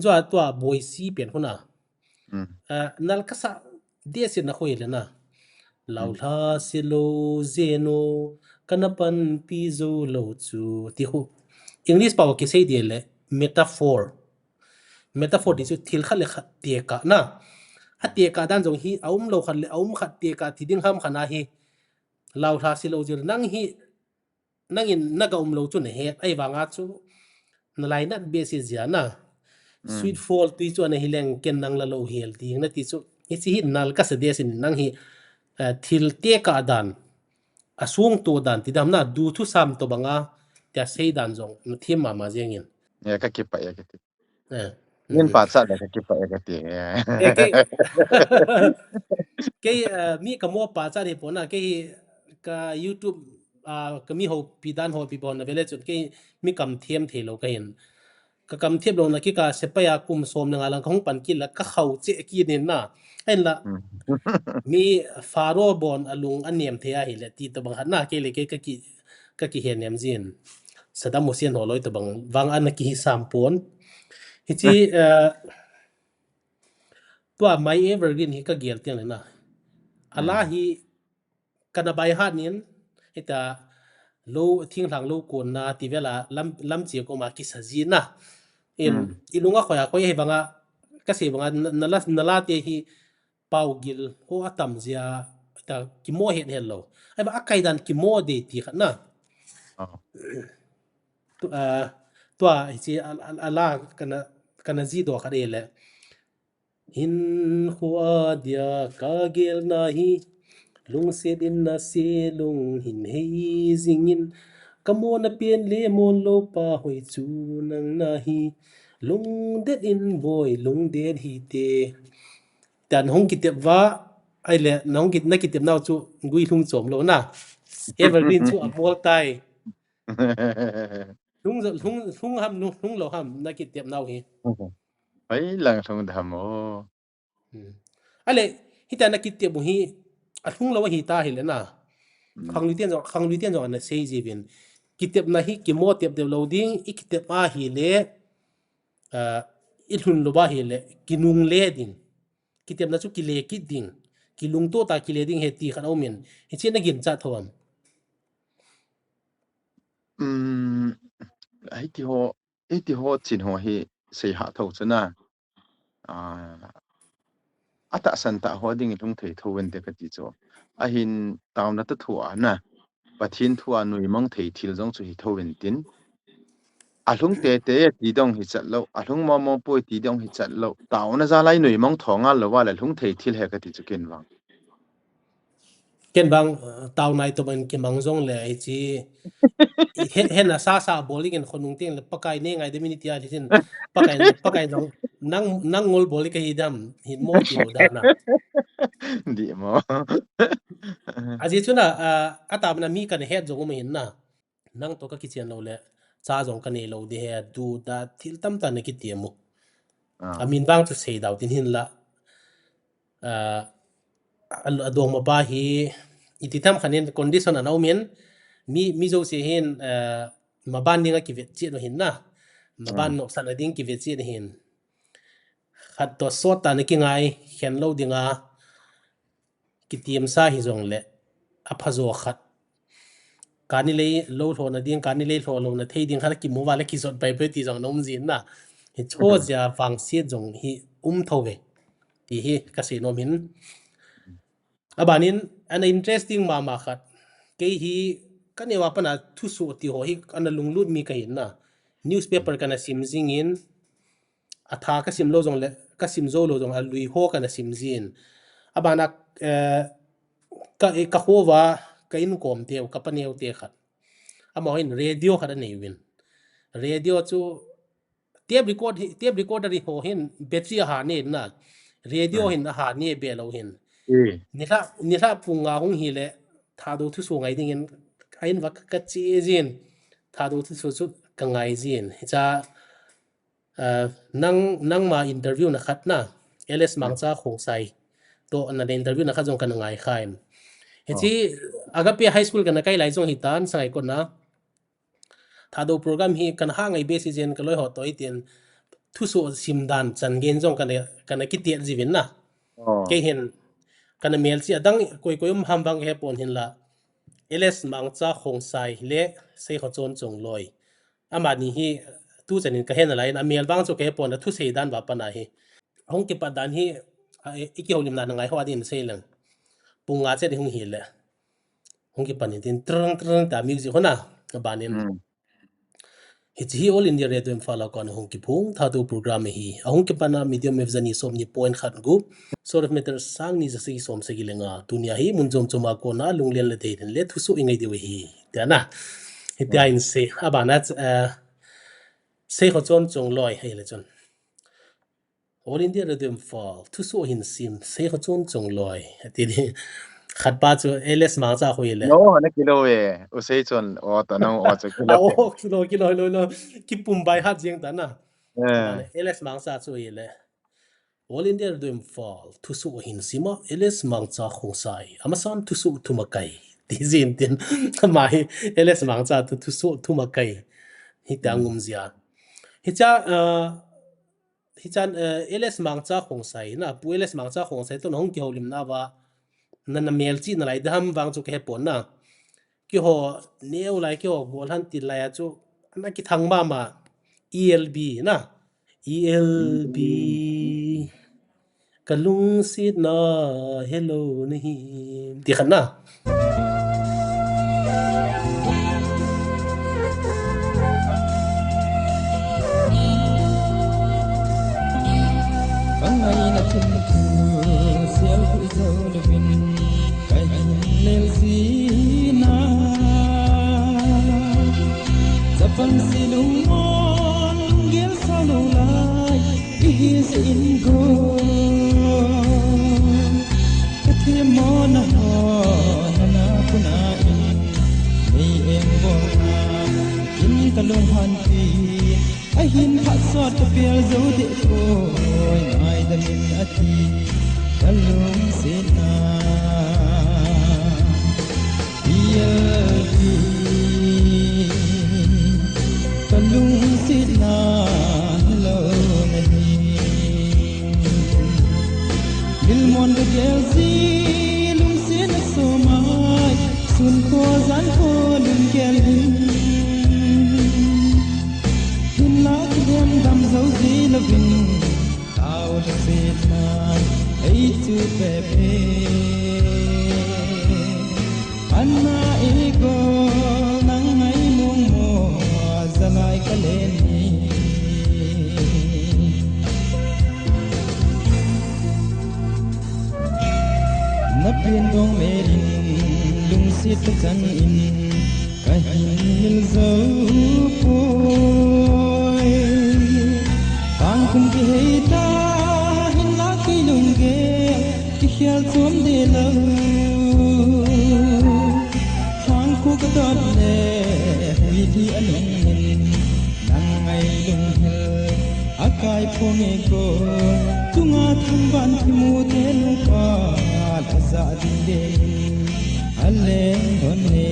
Tua, tua, boisi pen huna. Hmm. Ah, nal kasa de sin na khoi le na. Lau Hmm. lha se lo je no, kana panpi zo lo chu. Ti khu. English pao kisei de le metaphor. Metaphor ti chu thil khat le khat tekah na. A tekah dan jong hi, a um lo khat le a um khat tekah ti ding ham khat na hi. Lau lha se lo je nang hi, nangin na ka um lo chu na het, ahivanga chu na lainat behseh jia na. Mm. Sweet fall tui chu ana hi leng ken nang la lo hel ding na ti chu. Hichi hi nal kasa de sin nang hi, eh, thil tekah dan, a sung to dan ti dam na, du thusam to banga, tia sei dan jong, na thiam mama jeng in. Ya, ka kipah ya, ka ti. Eh. Min pachat le ka kipah e ka ti. Eh, kei, kei, eh, mi ka mo pachat hi pon a, kei ka YouTube, ah, ka mi houpi dan houpi pon na vele chun kei mi kam thiam thei lo ka hin. Ka kam thiam lo na kika sepai a kum som le nga lang ka hung pan kit la ka khau che kit nin na. Ahin la, Hmm. mi Pharaoh bon a lung a niam thei a hi le ti to bang khat na kei le kei ka ki, ka ki he niam jin. Saddam Hussein ho loi to bang vang an ki hi sam pon. Hichi, eh, tua My Evergreen hi ka gel tiang le na. Ala Hmm. hi kana by heart nin, hita lo, thinglhang lo kon na ti vela lam, lam chia ko ma kisa ji na. In, Hmm. i lunga khoya khoi hi banga, ka sei banga, na, na la, na la te hi pau gil ho atam jia, ta kimo het het lo. Ai ba a kai dan kimo de ti khat na. Oh. Tu, ah, tua hichi a, a, a la kana, kana ji do khat e le. Hin khu a dia ka gel na hi, lungset in na se lung hin hei jing in, ka mo na pen le mo lo pa hoi chu nang na hi, lungdet in boi, lungdet hi te. Tan hung kitep va, ai le, na hung kit, na kitep nau chu gui lung chom lo na. Evergreen chu a bol tai. Lung, lung, lung ham, lung, lung lo ham, na kitep nau hi. Ai lang lung dam o. Hmm. Ale, hita na kitep bu hi, a lung lo hi ta hi le na. Hmm. Khang lui tian jong, khang lui tian jong ana sei ji vin. Kitep na hi, kimo tep tep lo ding, i kitep a hi le, ah, i lhun lo ba hi le, kinung le ding. Kitep na chu kile kit ding. Kilung to ta kile ding he ti khan a um in. Hichi na gin cha tho am. Um, hiti ho, hiti ho chin ho hi sei ha tho chu na. Ah, a tahsan tah ho ding i lung thei tho ven te ka ti chu. Ahin tauna ta thu a na. Pathen thu a nuimang thei thil jong chu hi tho ven tin. A lung te te ti dong hi chat lo, a lung mo mo poi ti dong hi chat lo. Tauna ja lai nuimang tho ngal lo va le lung thei thil he ka ti chu ken vang. Ken vang, eh, tau nai to ban kimang jong le, hichi, he, he na sa sa bol i ken khonung teng le Pakai ne ngai de minute a, hitin, Pakai, Pakai jong, nang, nang ngol bol i ka hi dam, hin mo ti lo da na. Di mo. A ji chu na, ah, a tam na mi kan het jong um hin na. Nang to ka kichian lo le, cha jong ka nei lo di he, du da, thil tam ta na kitiam u. Ah. A min vang chu sei dau tin hin la. Ah, a, a dong ma ba hi, i ti tham khan in condition ana um in, mi, mi jo se hin, ah, ma ban ding a kivet chiat lo hin na. Ma ban Ah. no san a ding kivet chiat hin. Khat to sot ta na kingai, khen lo ding a, kitiam sa hi jong le, a pha jo khat. Kani lei lo lo na ding, kani lei lo lo na thei ding khat kimu va le kijot pai pai ti jong na um jin na. Hi cho Mhm. jia vang siat jong hi um tho ve. Ti hi ka sei nom hin. A ban in, ana interesting ma ma khat. Kei hi ka neu a pana thusoh ti ho hi ana lunglut mi ka hin na. Newspaper kana sim jing in, a tha ka sim lo jong le, ka sim zo lo jong a lui ho kana sim jin. A ban a, eh, ka, ka ho va, ka in kom teu, ka pa neu te khat. Ama ho in radio khat a nei uvin. Radio chu tape record hi, tape recorder hi ho hin battery a ha ne na. Radio Hmm. hin a ha ne be lo hin. Hmm. Ni hla, ni hla pung nga hung hi le, Thadou thusoh ngai ding in, a in va ka, ka che jin. Thadou thusoh chu ka ngai jin. Hi cha, ah, nang, nang ma interview na khat na, L S Mangcha Khongsai. To na interview na khat jong kana ngai kha in. Hi Oh. chi, Agape High School kana kai lai jong hi tan, sangai ko na. Thadou program hi kana ha ngai be si jen ka loi ho to i tin. thusoh sim dan chan gei jong kana, kana kiti jiuvin na. Kei hin kana melchih a dang koi koi um ham vang he pon hinla, L S Mangcha Khongsai le Seikhochon Chongloi, amani hi tuchan in kahe nalai in, amel vang chu kahe pon, athusei dan va pana hi. Ahung kipat dan hi, a, i, i kihoulimna na ngai ho adin sei leng. Pung nga chet hung hile. Hung kipan in tin, trrng, trrng ta music ho na, abanin. Hiche hi All India Radio Imphal a kon hung kiphong thatu program ahi. Ahung kipan a medium wave jani somni point khat gup, short wave meter sangni jasagi somsagi le nga. Tunia hi mun chom chom a kona lunglen le deilen le thusoh i ngai diu ahi, tia na. Hitia in sei, abana, eh, Seikhochon Chongloi ahile chun. All India Radio Imphal, thusoh hin sim, Seikhochon Chongloi, ati di. Khat pa chu L S Mangcha khu ile. No, na kilou e. U Seichon, o, ta nang, o, chu kilou. O, kilou, kilou, kilou, kilou. Kipum by heart jeng ta na. Eh. L S Mangcha chu ile. All India Radio Imphal, thusoh hin sima, L S Mangcha Khongsai. Amasan thusoh thumakai. Ti jin tin. Ama hi L S Mangcha thu, thusoh thumakai. Hitia ngum jia. Hicha, uh, Hichan, eh, L S Mangcha Khongsai na, Pu L S Mangcha Khongsai toh na hung kihoulimna va, na, na melchih nalai dam vang chu kahe pon na. Keiho neo lai, keiho golhang ti lai a chu, na kithang mama, E L B na, E L B. Ka lungsetna helou nahi. Ti khat na. Ka ngaina thim thu sel hui jou louvin. Kahin lel jin a, chapang silung mon lunggel sa lou lai, ihi jin go. Ka themmo na ho, na na puna in, nei engbolna, in ka lunghan pi. Ahin phat sot ka pel jou deh poi, ngaidam in ati, ka lungsetna. P L P, ka lungsetna helou nahi. Lilmon ka gel ji, lungsetna somai, sun kho jan kho lunggel hin. Hinla kidem dam jou ji louvin, tao lungsetna ei chu pe pe. Ana igol nang ngai mong mo, jalai ka len ni. Na pen dong melin, lungset ka chan in, kahin mil jou poi. Pang kum kihei ta, hinla kei lunggel, kikhel chom deh lou. Thang khu ka dot le, hui li a lung in, nang ngai lunghel, a kai phong e ko, tunga thangvah kimu te lungpa, la ja ding deh in, a leng don e.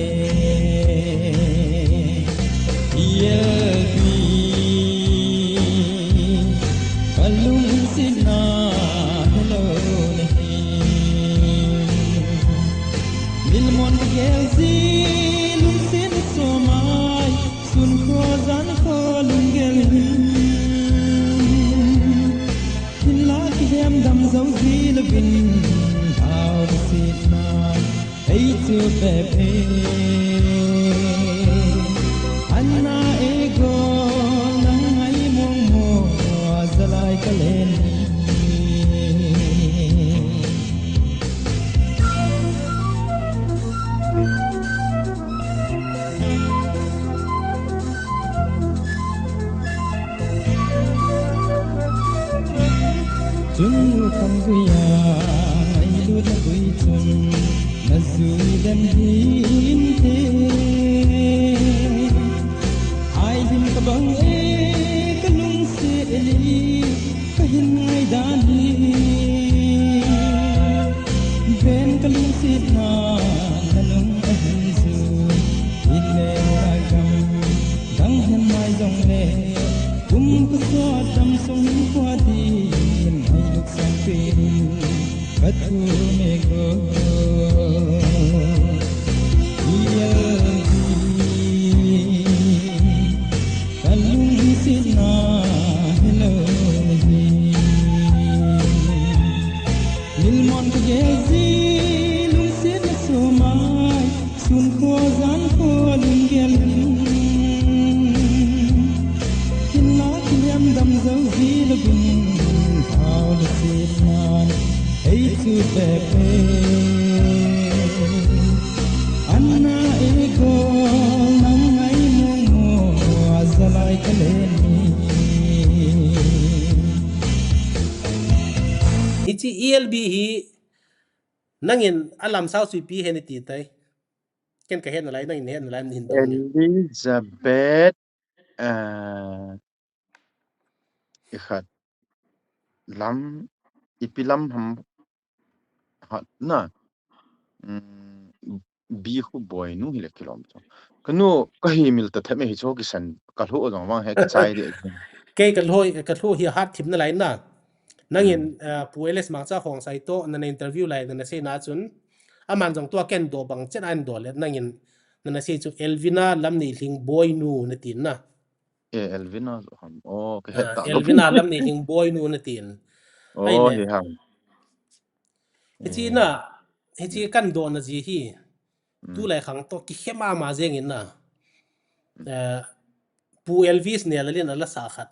P L P, ka lungsetna helou nahi. Lilmon ka gel ji, lungsetna somai, sun kho jan kho lunggel hin. Hinla kidem dam jou ji louvin, tao lungsetna ei chu pe pe. Ana igol nang ngai mong mo, jalai ka len ni. Chun lukam guia, ngailut na gui chun, na jui lem hinte. Ai lim ka bang e, ka lungset e li, ka hin ngaidan hi. Ven ka lungsetna, na nung a hin jui, in le na gam, dang hen mai jong le, kum ka sot dam Sung khua din hai luk sang pin ka thu me go. I L P ka lungsetna hello hi. Lilmon ka gel ji lungsetna sumai. Sun kho jan kho lung gel hin. Hinla kilem dam zo ji lo bin. Hau le sit nan. Ei chu te pe. Anna e ko nang ngai mo mo. Azalai ka le ni. Hichi E L B hi nangin alam sao sui pi he ni ti tai. Ken ka het nalai, nangin het nalai, hin dong ni. Elizabeth, eh, i khat lam, ipi lam ham hat na. Mm, bi khu boi nu hi le kilom to. Ka nu, ka hi mil ta theme hi cho kisan, ka lhu jong vang he ka chai de. Kei ka lhu, ka lhu hi hat thim nalai na. Nangin, Mm. eh, Pu L S Mangcha Khongsai to, na, na interview lai, na, na sei na chun. Aman jong tua ken do bang chen an do le, nangin, na, na sei chu Elvina Lamneihling boi nu na tin na. Eh, Elvina zo ham. Oh, ka het Ah, ta lo. Elvina Lamneihling boi nu na tin. Oh, Ai le. Hi ham. Hichi Eh. Na, hichi Mm. Kan do na ji hi. Mm. Tulai khang to ki he ma ma jeng in na. Mm. Eh, Pu Elvis ne la lin ala sa khat.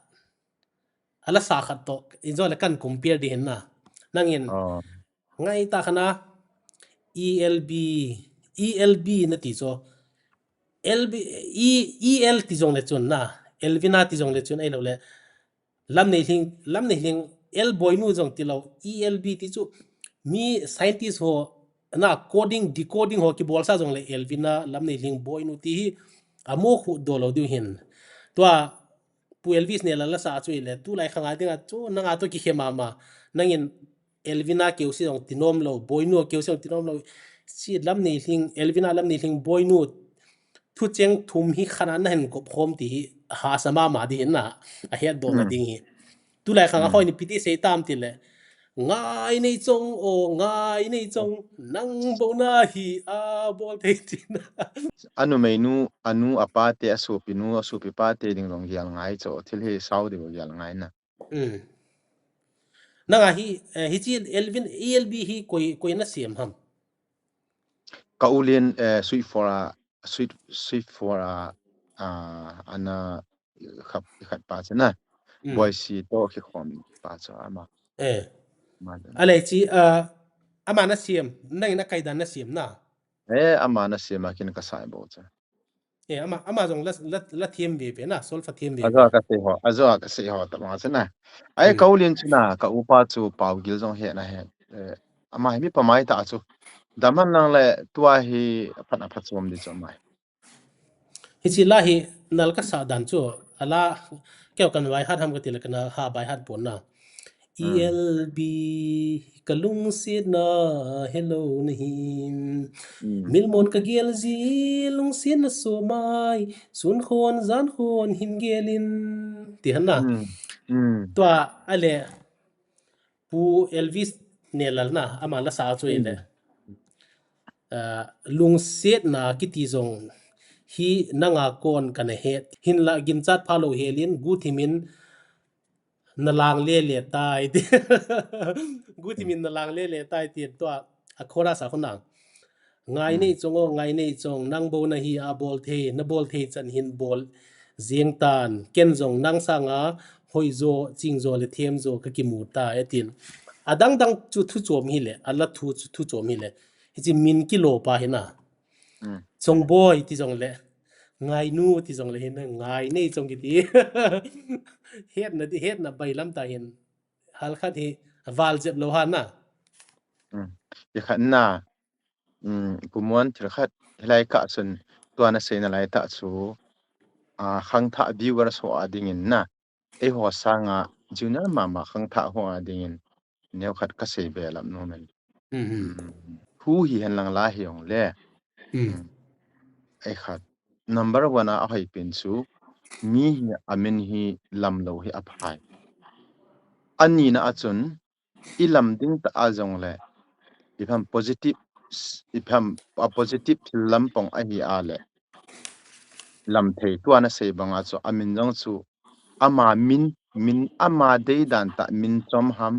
Ala sa khat to, in zo le kan compare di hin na. Nangin, Oh. Ngai ta khana, E L B, E L B na ti cho. L B, E, E L ti jong le chun na. Elvina ti jong le chun, ei lo le. Lamneihling, Lamneihling, L boi nu jong ti lo. E L B ti chu, mi scientist ho, na coding, decoding ho ki bol sa jong le Elvina, Lamneihling boi nu ti hi, amo khu do lo diu hin. Tua, Pu Elvis ne la la sa chu ile, tulai khanga dinga chu nanga to ki he mama. Nangin Elvina keu si jong ti nom lo, boi nu keu si jong ti nom lo. Si Lamneihling, Elvina Lamneihling boi nu. Thu cheng thum hi khana na hin kop khom ti hi ha sa mama di hin na. A het do na Mm. ding hi. Tulai khanga Mm. Hoi ni piti sei tam ti le. Ngaineichong o, Ngaineichong, nang bou nahi abol thei tina. Anu meinu, anu apa te, asopi nu, asopi pa te ding jong gel ngai cho, thil hi sao ding gel ngai na. Mm. Nanga hi, eh, hichi Elvin, E L B hi koi, koi na siam ham? Ka u lien, eh, Sweet Flora, Sweet, Sweet Flora, ah, ana khat, khat pa chu na. Mm. Boise to khi khom pa chu ama. Eh. Ama dan. Ale chi, ah, ama na siam, nangin a kai dan na siam na. Eh, ama na siam a kin ka sai bo chu. Eh, ama, ama jong la, la, la thiam ve ve na, solfa thiam ve ve. Ajo ka sei ho, ajo ka sei ho ta ma chu na. Ai, mm, ka u lien chu na, ka upa chu Paugil jong he na he. Eh, ama hi mi pa mai ta chu. Daman lang le tua hi phat a phat som di chu mai. Hichi la hi nal ka sa dan chu, ala keu kan vai hat ham ka ti le kan ha vai hat pon na. Mm. E L B ka lungsiatna hello na hin. Mm. Milmon ka gel ji lungsiatna so mai, sun khon jan khon hin gelin. Ti han na. Mm. Mm. Tua ale Pu Elvis Nelal na, ama la sa chu ile. Mm. Ah, lungsiatna kiti jong hi nanga kon kana het. Hinla ginchat pha lo helin, guthimin na lang le le tai ti. Guthimin na lang le le tai ti tua a chorus a khona. Ngaineichong o, Ngaineichong, nang bou nahi abol thei, na bol thei chan hin bol jeng tan, ken jong nang sanga hoi jo, ching jo le them jo ka kimu tai, atin. Adang dang chu thu chom hi le, ala thu chu thu chom hi le. Hichi min kilo pa hi na. Mm. Chongboi ti jong le, Ngainu ti jong le hi na, Ngaineichong kiti. Hetna di, hetna bailam ta hin. Hal khat hi, val jep lo ha na. Mm. Ti khat na. Mm, Pu Muan thil khat, hilai ka chun, tua na seina lai ta chu, a, khangthah viewers ho a dingin na, eiho sanga junior mama khangthah ho a dingin, neo khat ka sei ve lam nom in. Mm, mm. Mm, hu hi hen lang la hi jong le. Mm. Mm. Ei khat, number one a, a hoi pen chu, mi hi a min hi lam lo hi a phai. Anina a chun, i lam ding ta a jong le, i pham positive, i pham a positive thil lam pong ahi a le, lam thei tua na sei banga chu, a min jong chu, ama min, min ama dei dan ta min chom ham,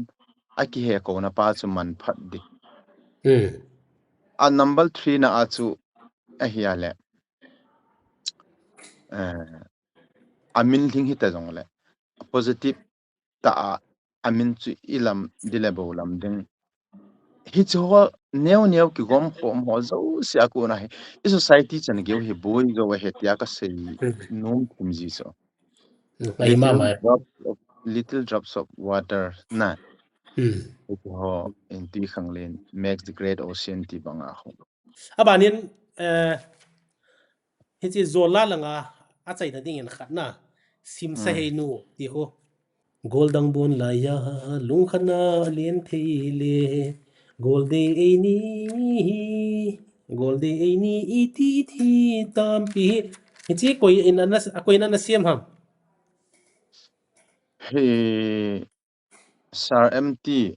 a kihe ko na pa chu man phat di. Hmm. A number three na a chu, ahi a le, eh, a min hling hi ta jong le, positive ta a, a min chu i lam di le bo lam ding. Hi chu ho neo neo kigom khom ho jouse a kona hi. I society chan geu hi boi jo he tia ka sei Hmm. nom thim ji chu. Hmm. Ahi Little mama. drops of, little drops of water na. Hmm. Hi chu ho in tui khang len makes the great ocean ti banga ho. A banin, eh, hichi zola langa a chaina dingin khat na. Simsa Hmm. hei nu ti ho. Goldang bon laiya lungkhat na len thei le. Goldei eini, Goldei eini iti iti tampi. Hichi koi in ana, a koi in ana siam ham. Hi Sir M T.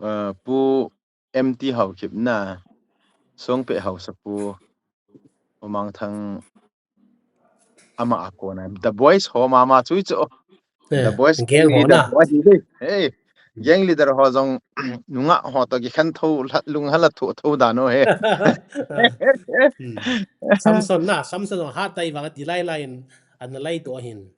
Eh, Pu M T Haokip na. Songpeh Haosapu. Umang Thang ama a kona. The Boys ho mama chu chu. The Eh, Boys gang ho leader na. Ho hi de. Hey. Gang leader ho jong nunga ho to ki khan tho lung hala tho tho da no he. Hmm. Samson na, Samson jong hat tai vang ti lai lai in an lai to hin.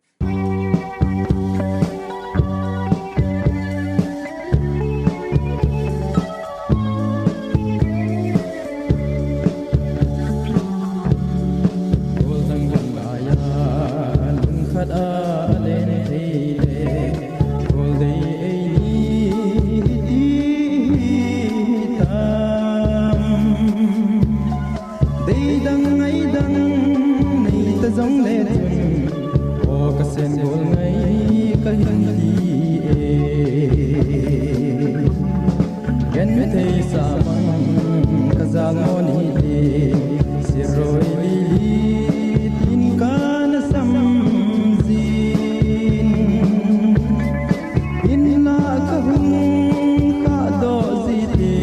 Deidang ngaidang nei ta jong le chun, o ka sen gol ngai ka hin ti e. Gen thei sa mang ka jal mo ni le, siroi li li tin ka na sam jin. In la ka hung ka do ji te,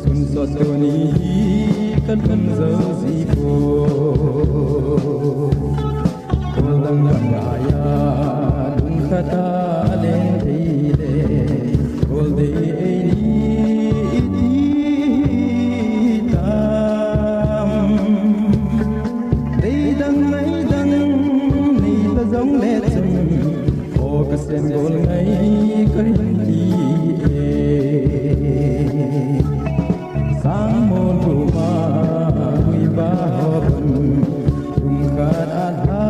Sun sot tuni hi ka lung zo ji po. Kol dang dang aya lung khat a len thei le. Kol dei eini iti tam. Dei dang ngai dang nei ta jong le chun. O ka sen gol ngai ka hin ti e. Sang mo tu ma hui ba ho ban. Kum khat a lha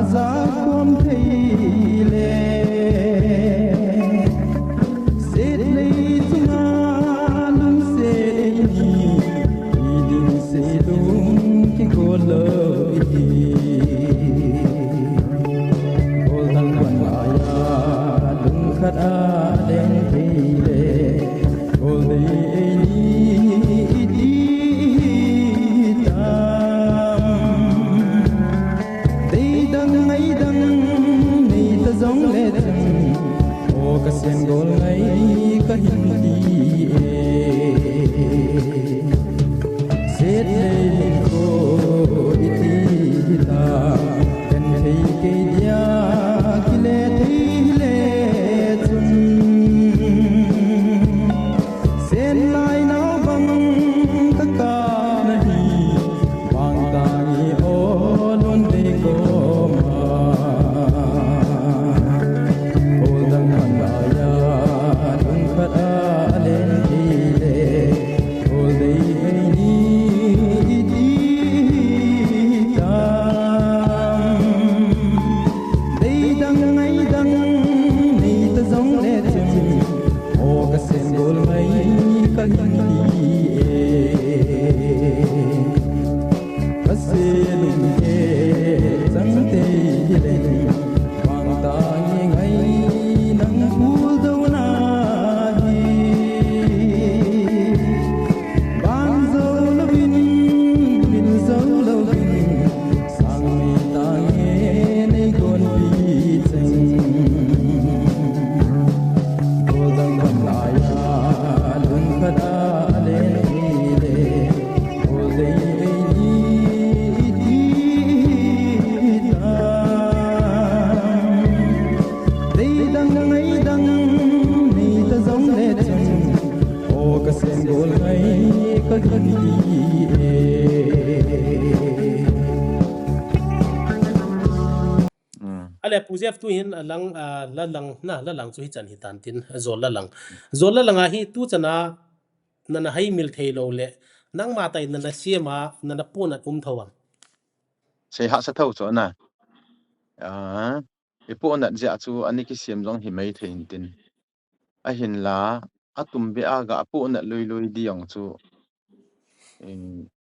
a ja khom thei le. Pu Jeff, tu hin a lang, a, la lang, na, la lang chu hi chan hi tan tin, a zol la lang. Zol la lang a hi tu chan a, na na hai mil thei lo le, nang ma tai na na siam a, na na pu na um tho am. Sei ha sa tho cho na. A, i pu na ja chu ani ki siam jong hi mai thei in tin. A hin la, a tum be a ga pu na lui lui di jong chu. In,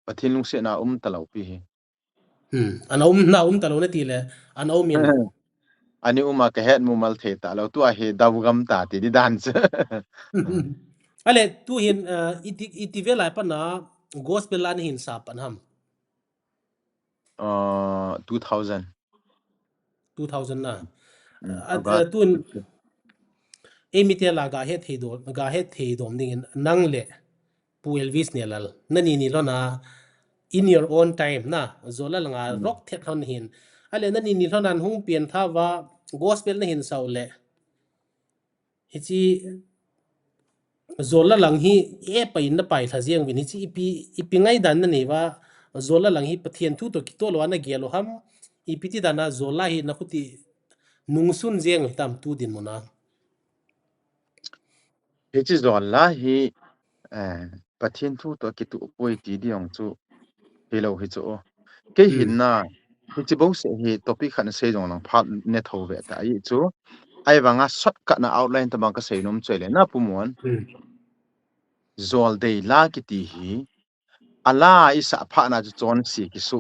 Pathian lungsetna um ta lo pi hi. Hmm. Ana um, na um ta lo na ti le, ana um in. Ani um a ka het mu mal thei ta lo, tu a hi dau gam ta ti di dan chu. Ale, tu hin, uh, iti, iti ve lai pa na gospel la na hin sa pan ham. Uh, two thousand. Two thousand na. Hmm, a, a, tun, ei mi te la ga het thei dom, ga het thei dom ding in nang le, Pu Elvis Neilal, na ni ni lhon a, in your own time na, zol la lang a rock thet lhon hin. Ale na ni ni lhon a hung pian tha va, gospel na hin sau le. Hichi zol la lang hi e pa in na pai tha ziang vin hichi ipi, ipi ngai dan na nei va, zol la lang hi Pathian thu to ki to lo na gel lo ham, ipi ti dan a zol la hi na khuti nung sun ziang tam tu din mo na. Hichi zol la hi, eh, Pathian thu to ki tu poi ti di jong chu hi lo hi chu. Kei hin na, hichi bo se hi topic khat na sei jong lang phat ne tho ve ta i chu. Ai vang a shortcut na outline ta bang ka sei nom choi le na Pu Mon. Zol dei la ki ti hi. A la i sa pha na chu chon si ki su.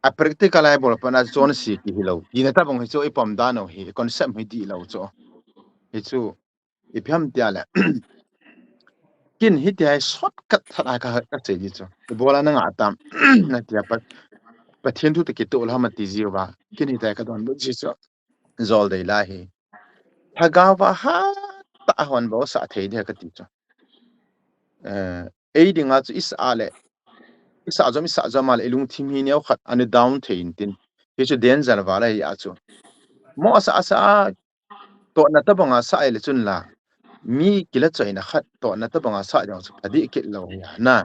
A practical ai bol pa na chu chon si ki hi lo. Ti na ta bang hi chu i pom da no hi, concept hi di lo chu. Hi chu. Ipi ham tia le. Kin hitia hi shortcut that a ka, ka sei di chu. Ibola na nga tam. Na tia pa, Pathian thu te ki tu la ma ti ji va. Kin hitia ka don bu ji chu. Zol dei la hi. Lhagao va ha ta hon bo sa thei di ka ti chu. Eh, ei ding a chu i sa le. I sa jom, i sa jom a le, i lungthim hi neo khat, ani down thei in tin. Hi chu danger va la hi a chu. Mo a sa, a sa, a to na ta bang a sa ai le chun la. Mi kila choi na khat, to na ta bang a sa jong chu pha di kit lo hi a na.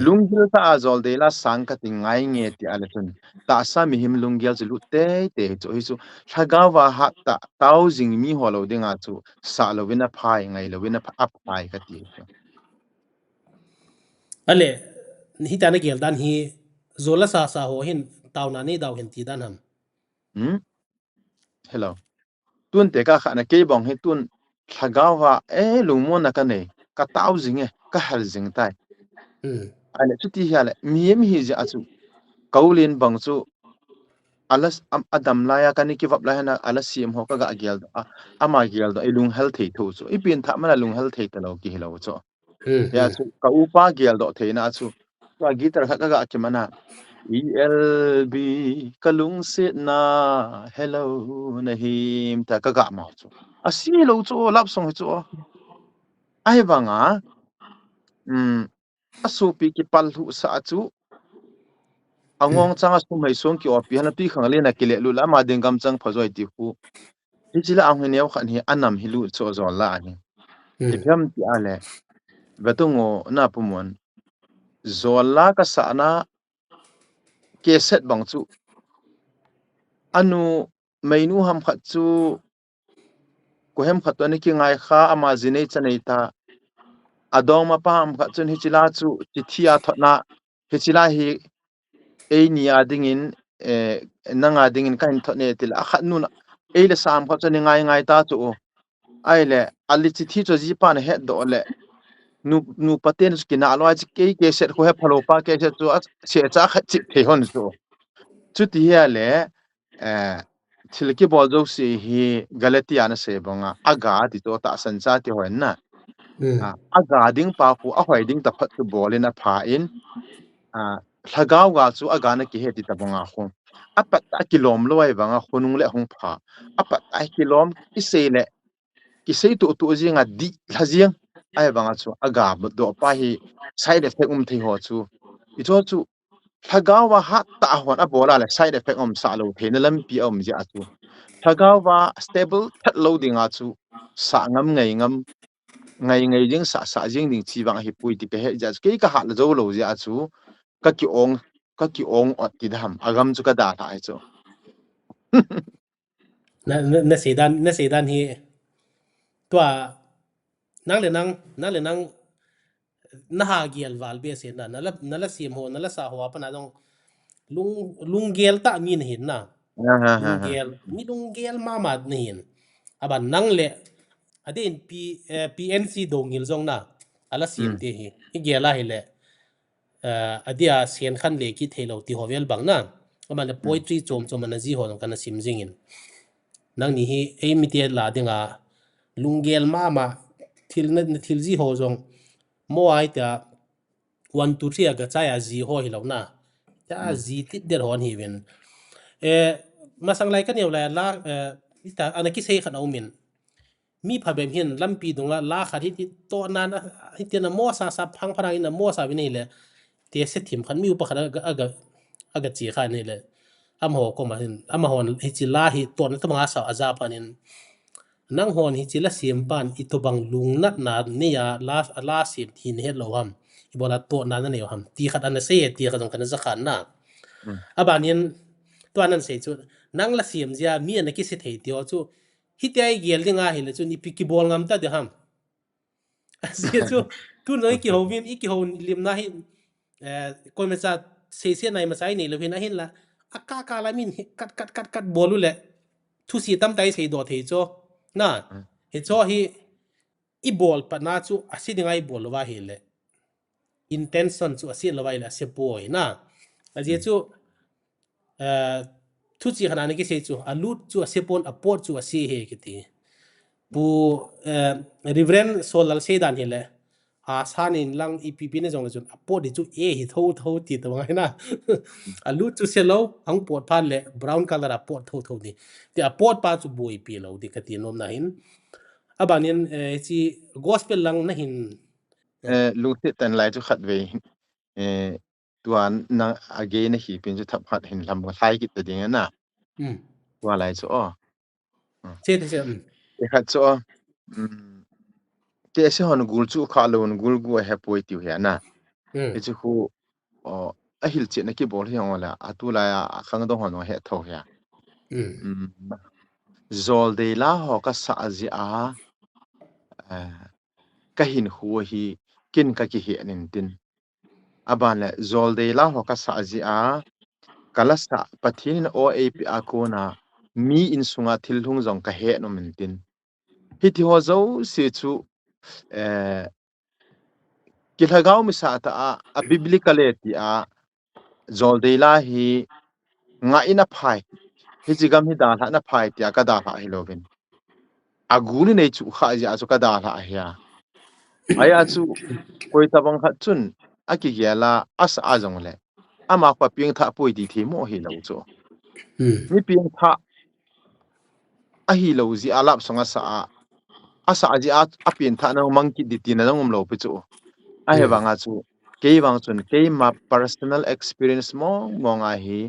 Lunggil ta a zol dei la sang ka ti ngai nge ti a le chun. Ta sa mi him lunggil chu lut tei tei hi chu, hi chu. Lhagao va ha ta, tao jing mi ho lo ding a chu, sa lo vin a phai, ngai lo vin a pha, a phai ka ti chu. Ale, hita na gel dan hi, zol la sa sa ho hin, tao na nei dau hin ti dan ham. Hmm? Hello. Tun te ka kha na kei bong hi tun, lhagao va, eh, lungmon na ka nei, ka tao jing e, ka hel jing tai. Hmm. Ale, chuti hi ale, mi, mi hi ji a chu, ka u lin bang chu, ala s-, am, a dam lai a ka ni ki vap lai hana, ala siam ho ka ga gel do, a, ama gel do, i lung hel thei tho chu. I pin tha mana lung hel thei ta lo ki hi lo chu. Hmm, ya chu, ka upa gel do thei na chu. Ka guitar kha ka ga ki mana. E L B ka lungsetna, hello na him ta ka ga ma chu. A si lo chu, love song chu. Ai vang a, um, a supi ki pal hu sa chu. A ngong chang a sum hei song ki opi hana tui khang le na ki le lu la ma ding gam chang pha zoi ti hu. Hi chi la ang hi neo khan hi a nam hi lu cho zol la hi. Hmm. Ti phiam ti a le. Ve tu ngo na Pu Mon. Zol la ka sa na ke set bang chu. Anu mei nu ham khat chu. Ko hem khat to ni ki ngai kha ama ji nei cha nei ta. A dong ma pa ham khat chun hi chi la chu chi thi a thot na. Hi chi la hi ei ni a ding in, eh, nang a ding in ka hin thot ne ti la. A khat nun ei le sam khat chun ni ngai ngai ta chu. Ai le, a li chi thi chu ji pa na het do le. Nu, nu pa ten chu ki na lo a chi kei ke set ko he phalo pa ke set chu a se cha khat chi thei hon chu. Chuti hi a le, eh, thil ki bol jo si hi Galatia na se bang a, a ga ti to ta san cha ti hoi na. Hmm. A, a ga ding pa khu, a hoi ding ta phat chu bol in a pha in, a, lhagao ga chu a ga na ki he ti ta bang a khu. A pat a ki lom lo ai bang a khu nung le hung pha. A pat a ki lom i sei le, ki sei tu tu jing a di lha jing. Ai bang a chu a ga do pa hi side effect um thei ho chu. I cho chu Lhagao va hat ta hon a bol a le side effect um sa lo thei na lampi a um ji a chu. Lhagao va stable that lo ding a chu sa ngam ngai ngam, ngai ngai ding sa, sa jing ding chi vang hi pui ti ka he ji a chu. Kei ka hat la jo lo ji a chu. Ka ki ong, ka ki ong ot ti dam. A gam chu ka da ta ai chu. Na, na, na seidan, na seidan hi. Tua, nang le nang, nang le nang, na ha gel val behseh na, na la, na la sem ho, na la sa ho a pat na jong, lung, lunggel tah mi na hin na. Lunggel, mi lunggel mama na hin. Aban nang le, adeh in P, eh, P N C Doungel jong na, a la sem te hi. I gel a hile, eh, adeh a sen khan le kit thei lou ti ho vel bang na. Aman le poetry chom chom ana ji ho jong kana sim jing in. Nangni hi, ei mite la dinga, lunggel mama, thil na, na thil ji ho jong, mo ai ta, one, two, three a ga chai a ji ho hilou na. Ta ji tit der hon hi vin. Eh, masang lai ka neo lai la, eh, ita, ana kisei khan a um in. Mi phabep hin lampi dunga la khat hiti tohna na, hiti na mo sa sa phang pharang in na mo sa vin hile. Te se thim khan mi upa khat aga, aga, aga chi khan hile. Amaho koma hin, amahon hichi la hi tohna tobang a sa a ja phan in. Nanghon hichi la sem pan, itobang lungnatna nei a la, la sem hi na het lou ham. Ibola tohna na nei u ham. Ti khat ana sei e, ti khat jong kana ja khan na. Aban in, tua nan sei chu, nang la sem jia, mi ana kisei thei ti ho chu, hitia i gel ding a hile chu, ipi kibol ngam ta di ham. Asia chu, tun jong i kihou vin, i kihou limna hi, eh, koima cha, sei se nai ma cha i nei lou hin, ahin la, a ka ka la min hi, kat, kat, kat, kat bol u le, thusi tamtah i sei doh thei chu. Na, hi chu hi, i bol pat na chu, a se ding a i bol lou va hile. Intention chu a se lou va hile, a se poi na. Asia chu, eh, thu chi khat ana kisei chu, a lut chu a se pon, a pot chu a se he kiti. Pu, eh, Reverend Solal seidan hile, a san in lang ipi pi na jong le chun, a pot di chu e hi tho tho ti to ngai na. A lut chu se lou, ang pot phan le brown color a pot tho tho ni. Ti a pot pa chu boi pi lou di kati nom na hin. Aban in, eh, chi gospel lang na hin. Eh, lu ti tan lai chu khat vei. Eh, tua na a gei na hi pin chu thap khat hin lam lai kit ta ding na. Tua lai chu o. Che, che, che. E khat chu o. Te se hon gul chu kha lou gul gu a he poi tiu he na. E chu khu, o, a hil che na kibol hi hong la, a tu lai a khang dong hon he tho he. Jol dei la ho ka sa ji a, eh, ka hin khu hi kin ka ki he nin tin. Aban le, jol dei la ho ka sa ji a, ka la sa Pathen in o ei pi a kona, mi in sunga thil hung jong ka he nom in tin. Hiti ho jouse chu, eh, kilhagao mi sa ta a, a biblical e ti a, jol dei la hi nga in a phai. Hichi gam hi dalha na phai ti a ka dalha hi lou vin. A gul nei chu kha ji a chu ka dalha hi a. Ai a chu koi ta bang khat chun a ki gel a a sa a jong le. Ama pa pieng tha poi ti thei mo hi lou chu. Mi pieng tha a hi lou ji a lap song a sa a. A sa ji a a pieng tha na mang kit di ti na jong um lou pi chu. A he vang a chu. Kei vang chun keima personal experience mong mong a hi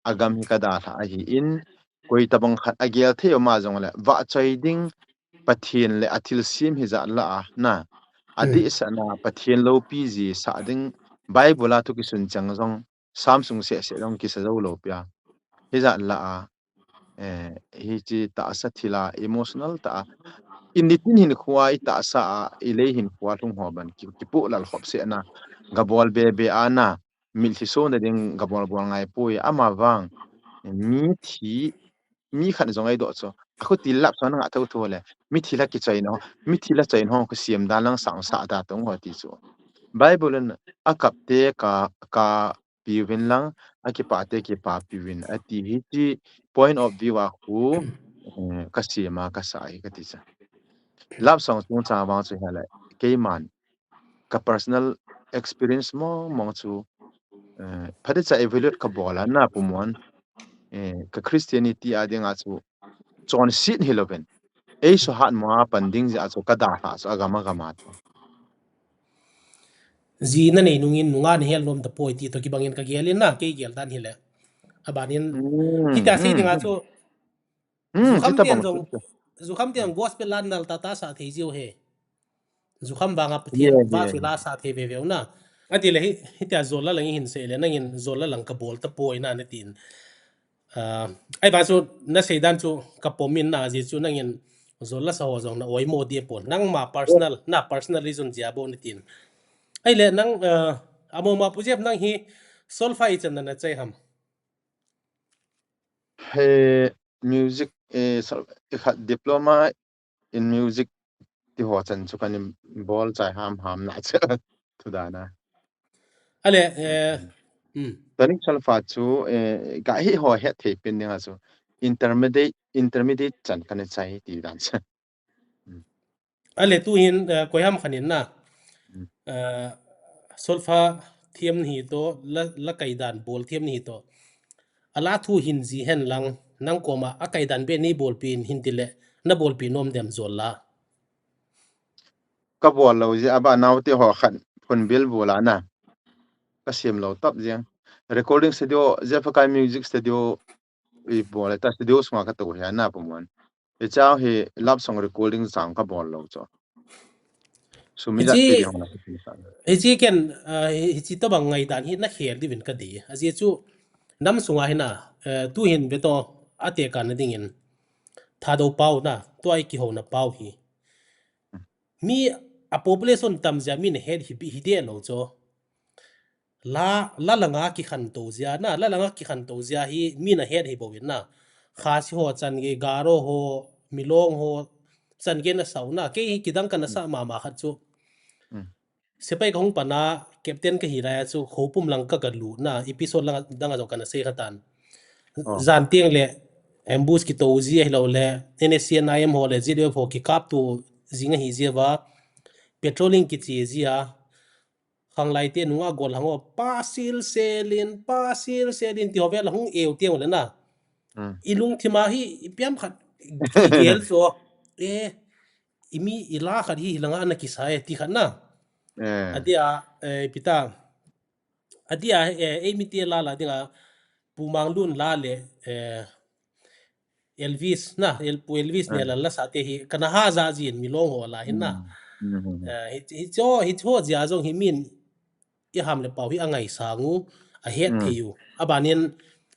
a gam hi ka dalha a hi in koi ta bang khat a gel thei ma jong le va choi ding Pathen le a thil sim hi ja la a na. A di sa na Pathen lo pi ji sa ding Bible a tu ki sun chang jong Samsung se se jong ki sa jo lo pia. Hi ja la a. Eh, hi chi ta sa thila emotional ta a. In ni tin hin khua i ta sa a, i lei hin khua lhung ho ban ki, ki pu lal khop se na. Ga bol be be a na. Mil thi so na ding ga bol bol ngai pui ama vang. Mi thi, mi khat jong ai do cho. A khu ti lap so na nga tho tho le. Mi thi la ki choi no. Mi thi la choi no ko siam da lang sang sa da tong ho ti chu. Bible in a kap te ka, ka piuvin lang, a kipah te kipa piuvin, a ti hi ti point of view a khu, eh, ka siam a ka sa hi ka ti cha. Love song chung chang vang chu hi le, keiman, ka personal experience mong mong chu, eh, phate cha evaluate ka bol a na pu mon, eh, ka Christianity a ding a chu, chon sit hi lo ven. Ei so hat mo a pan ding ja chu ka da ha chu a gam a gam a. Ji na nei nungin nunga na hel nom ta poi ti to kibangin ka gel in na, kei gel dan hi le. A ban in, hi ta sei ding a chu, zu kham tiang jong, zu kham tiang gospel lan nal ta ta sa thei jiu he. Zu kham vang a Pathen va chu la sa thei ve ve u na. A ti le hi, hi ta zol la lang hin sei le, nangin zol la lang ka bol ta poi na na tin. Ah, ahivang chu nasei dan chu kapom in na, ajeh chu nangin jol lasa ho jong na oimo deh pon. Nangma personal, na personal reason jeh a bou natin. Ahile nang, ah, amoma Pu Jeff nang hi solfa ichan na nachai ham? He music, eh, sol-, ikhat diploma in music ti ho chan chu kahin bol chai ham ham na chu thu dan a. Ale, eh, hmm. Tonic solfa chu, eh, ga hi ho het thei pen ding a chu intermediate, intermediate chan kahin chai ti dan chu. Hmm. Ale tuhin, eh, koi ham khanin na. Hmm. Eh, solfa thiam nahi to, la, la kaidan bol thiam nahi to. Ala thu hin ji hen lang, nang koma akaidan be nei bolpi in hin tile, na bolpi nom dem jol la. Kabol lou jeh a ba naote ho khat phone bill bol a na. Kasem lou tap jeng. Recording studio, Jefferson Music Studio, ibol ta studio sunga katou hi ana pumon. Hiche hi love song recording jong kabol lou chu. Sum ijat pe ding ham na. Hiche ken, ah, hi, hiche tobang ngaidan hi nakhel diuvin kadei. Ajeh chu nam sunga hi na, eh, tuhin veto atekah na dingin Thadou pau na, tua ikihouna pau hi. Mi a population tam jeh a min ahet hi, hi deh lou chu. La, la langa kikhantou jeh a na, la langa kikhantou jeh a hi min ahet hi bou in na. Khasi ho chan gei, Garo ho, Milong ho chan gei nasah u na. Kei hi kidang kana sah mama khat chu. Hmm. Sepai kahung pan a, captain kahi lai a chu, Khoupum lang ka, kalut na, episode lang dang a jong kana sei kha tan. Oh. Jan teng le, ambush kito ji ahilou le, N S C N I M ho le, Z U F ho kikapto jing ahi jeh uva, patrolling kiche ji a, khanglai te nunga gollhang ho, pa sil selin, pa sil selin, ti ho vel a hung eu teng le na. Hmm. Ilungthim a hi, ipi ham khat, kigel chu, eh, imi ila khat hi, hilanga ana kisa e, ti khat na. Eh. Adia, eh, ipi ta. Adia, eh, eimi te la la dinga, Pu Manglun la le, eh, Elvis na, El-, Pu Elvis ne la lasa te hi, kana ha ja jin Milong ho la hin na. Hmm. Hmm, hmm, hmm. Eh, hi, hicho, hicho jeh a jong hi min, iham le pau hi angaisang u, ahet thei u. Abanin,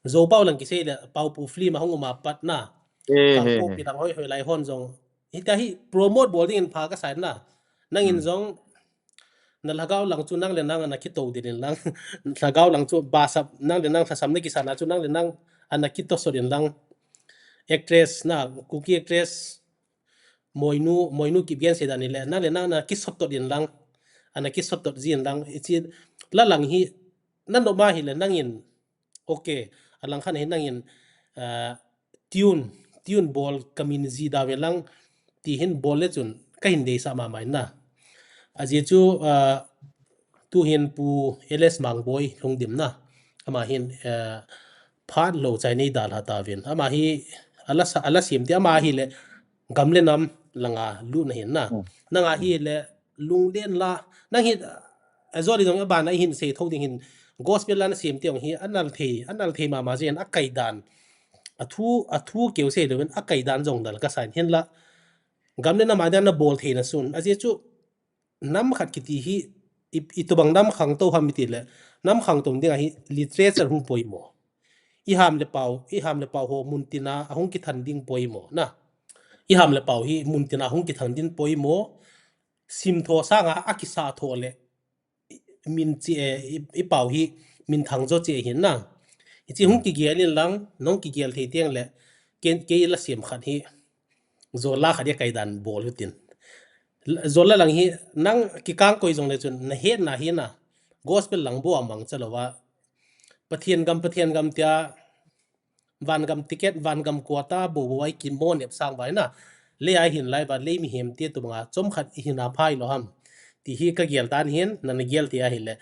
Zo pau lang kisei le, Pau Pu film a hung um a pat na. Eh, Kangpokpi lang hoi hoi lai hon jong. Hitia hi promote bol dingin pha kasa in na. Nangin jong, na lhagao lang chu nang le nang ana kito ding in lang. Lhagao lang chu basap nang le nang lhasam na kisan a chu nang le nang ana kito sot in lang. Actress na, Kuki actress, Moinu, Moinu Kipgen sei dan ni le, nang le nang ana kisot tot in lang. Ana kisot tot ji in lang. Hiche la lang hi, na nom a hile nangin, okay, alang khat hi nangin, ah, tune, tune bol kamin ji da ve lang, ti hin bol le chun kahin deisah mama in na. Ajeh chu, ah, tuhin Pu L S Mangboi lungdim na. Ama hin, ah, phat lou chai nei dalha tauvin. Ama hi, ala sa, ala sem ti ama hile, gam le nam langa lut na hin na. Hmm. Nanga hile, lunglen la, nang hi, ajol hi jong abana ihin sei tho ding hin, gospel la nasem ti jong hi, anal thei, anal thei mama jeh in akaidan. Athu, athu keu sei louvin akaidan jong dal kasa in hin la. Gam le nam a dia nabol thei na sun. Ajeh chu, nam khat kiti hi, i, itobang nam khangtou ham iti le, nam khangtou ding a hi, literature hung poimo. Iham le pau, iham le pau ho muntina, ahung kithan ding poimo, na. Iham le pau hi muntina, hung kithan ding poimo, simtho sanga, akisatho le, i, min chi e, i, ipau hi, minthang jo chi e hin na. Hiche hung kigel in lang, nong kigel thei teng le, kei, kei la sem khat hi, jol la khat hi kaidan bol u tin. Jol la lang hi, nang kikang koi jong le chun, nahet na hi na, gospel lang bou a mangcha lou va, Pathen gam, Pathen gam tia, vangam ticket, vangam quota, bou bou a ikimo nep sang vai na. Lei a hin lai va, lei mihem te tobanga, chomkhat ihin a phai lou ham. Ti hi kagel tan hin, nana gel thei ahile.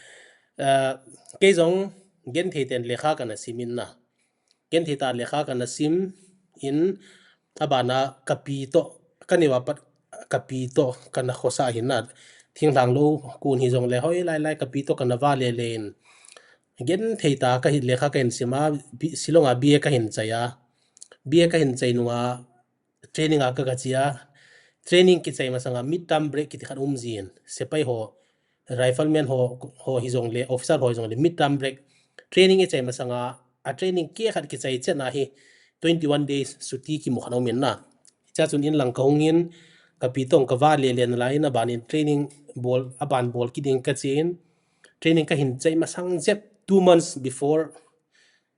Ah, kei jong genthei ten lekha kana sim in na. Genthei ta lekha kana sim in, abana kapi to, kaneo a pat kapi to, kana khosa hin na. Thinglhang lou, kun hi jong le, hoi lai lai kapi to kana va le le in. Genthei ta kahi lekha kahin sim a, B-, Shillong a B A kahin chai a. B A kahin chai nunga training a ka, kache a. Training kichai masanga mid term break kiti khat um jin. Sepai ho, rifleman ho, ho hi jong le, officer ho hi jong le, mid term break. Training ichai masanga a training keh khat kichai chet na hi twenty one days chuti kimu khat aumin na. Hichea chun in lang kahung in, kapi tong kava lele nalai in, aban in training bol, aban bol kit ding kachen, training kahin chai masang jep two months before,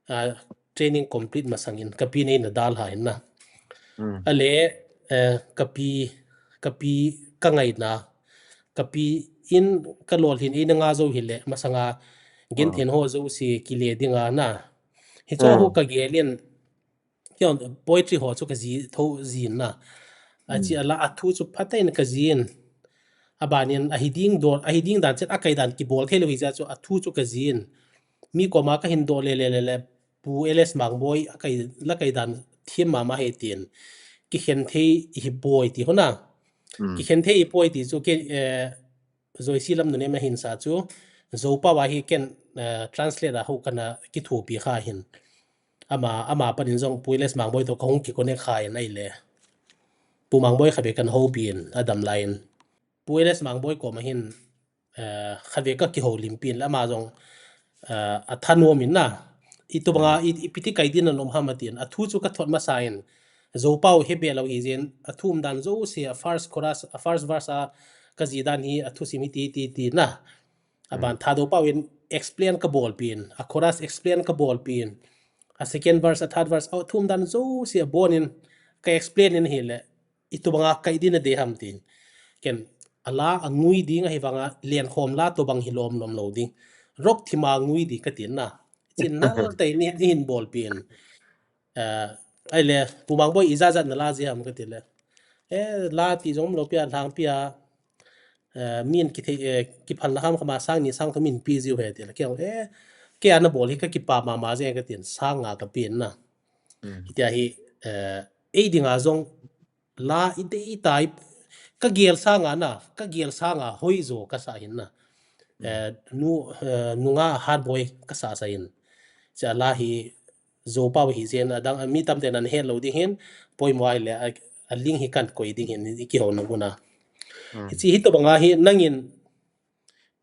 ah, training complete masang in kapi in eina dalha in na. Hmm. Ale, eh, kapi, kapi kangaina, kapi in kalolhin eina nga jou hile, masanga genthen ho jouse kile dinga na. Hicho ho kagel in, keiho poetry ho chu kaji tho jin na. Achi ala athu chu phaten kajin. Aban in ahi ding don, ahi ding dan chet akai dan kibol thei lou hijeh chu athu chu kajin. Mi koma kahin doh lele lele, Pu L S Mangboi akai, la kai dan them mama hi tin. Kikhen thei hi poi ti ho na. Hmm. Kikhen thei hi poi ti chu ke, eh, Joyce Lamnunem ahin sa chu, Zo pao a hi ken, eh, translate a ho kana kithopi kha hin. Ama, ama panin jong Pu L S Mangboi to kahung kiconnect kha in ahile, Pu Mangboi khatvei kana houpi in, adam lai in. Pu L S Mangboi koma hin, eh, khatvei kakihoulimpi in, ama jong, eh, athanom in na. Itobanga, i, ipi ti kai ding nanom ham atin. Athu chu kathot masa in. Zo pao hi be lou hijeh in, athu umdan jouse, a first chorus, a first verse a kaji dan hi, athusim hi ti, ti, ti na. Aban Thadou pao in explain kabolpi in, a chorus explain kabolpi in, a second verse, a third verse, athu umdan jouse abon in ka explain in ahile, itobanga kai ding nadei ham tin. Ken, ala angui ding ahivanga lenkhom la tobang hi lom lom lou ding. Rock thima ngui ding katin na. Chin nal tei ni, ni hin bolpi in. Eh, ahile, Pu Mangboi ijat jat nala ji ham kati le. Eh, la ti jong lou pia, lhang pia. Eh, min kithei, eh, kiphalna ham khama sang ni sang thum min pe jiu ahi tile. Kei, eh, kei a nabol hi kakipah mama jeng katin, sang nga kapen na. Hmm. Hitia hi, eh, ei dinga jong la idei tai, kagel sanga na, kagel sanga hoijo kasa hin na. Eh, nu, eh, nunga hatboi kasa sa hin. Cha la hi Zo pao hijeh in adang mi tamten ana het lou ding hin, poimo ahile a, a link hi kana koi ding hin, i kihouna mun a. Hmm. Hiche hitobanga hi nangin,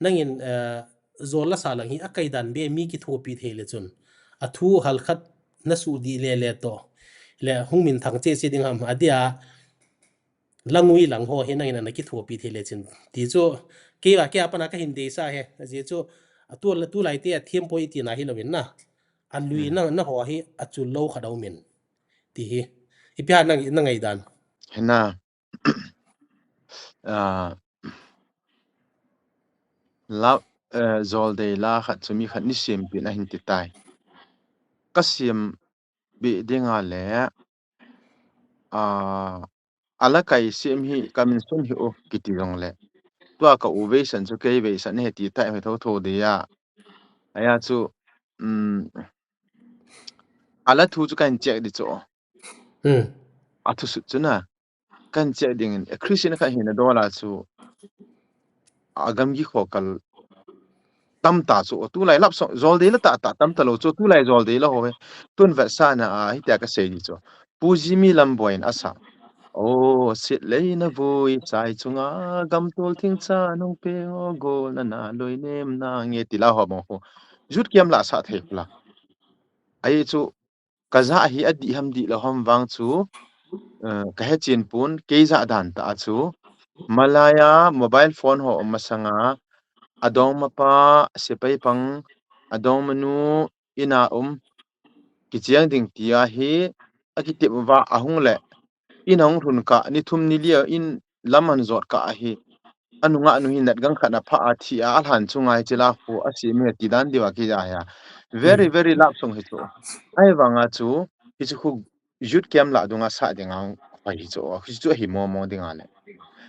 nangin, eh, jol la sa lang hi akai dan be mi kithopi thei le chun. Athu halkhat nasuh dih lele to. Le hung minthang cheche ding ham, adia, langui lang ho hi nangin ana kithopi thei le chun. Ti chu, kei a, kei a pat a kahin deisah e. Ajeh chu, atu, tulai te a thempoi tina hilou in na. Alui na, na ho hi achul lou khat aumin. Ti hi. Ipi ham nang, na ngaidan. Hena. Ah, la, eh, jol dei la khat chu mi khat ni simpi na hin ti tai. Ka simpi dinga le, ah, ala kai sim hi ka min sun hi o kiti jong le. Tua ka u veisan chu kei veisan hi ti tai hoi tho tho dia. Aya chu, um, ala thu chu kan check di chu. Hmm. A thu sut chu na. Kan check ding in, eh, Christian khat hina dola chu. A gamgi kho kal tam ta chu. Tulai lap song, jol dei la ta, ta tam ta lou chu. Tulai jol dei la ho he. Tun vet sa na a, hitia ka sei di chu. Pu Jimmy Lamboi'n asa. O, sit lei na vui, sai chunga, gam tul thing cha, nung pe ngo gol na na, lui nem na, nge ti la ho mo ho. Jut kiam la sa thei pula. Ai chu, ka ja hi adih ham dih lou ham vang chu, eh, ka he chin pun, kei ja dan ta a chu. Malaya mobile phone ho um masanga, adong mapa, sepai pang, adong manu, ina um, kichiang ding tia hi, akitep uva ahung le, in ahung lhun kah, ni thum ni li a in lam an jot kah ahi. Anunga nu hi natgang khat na pha a thi a, alhan chunga hi chila khu a si mi ti dan diu a ki ja hi a. Very, Hmm. very lap song hi chu. Ahivanga chu, hi chu khu youth camp lah dunga sa dinga hoi hi chu. Hi chu hi mo mo dinga le.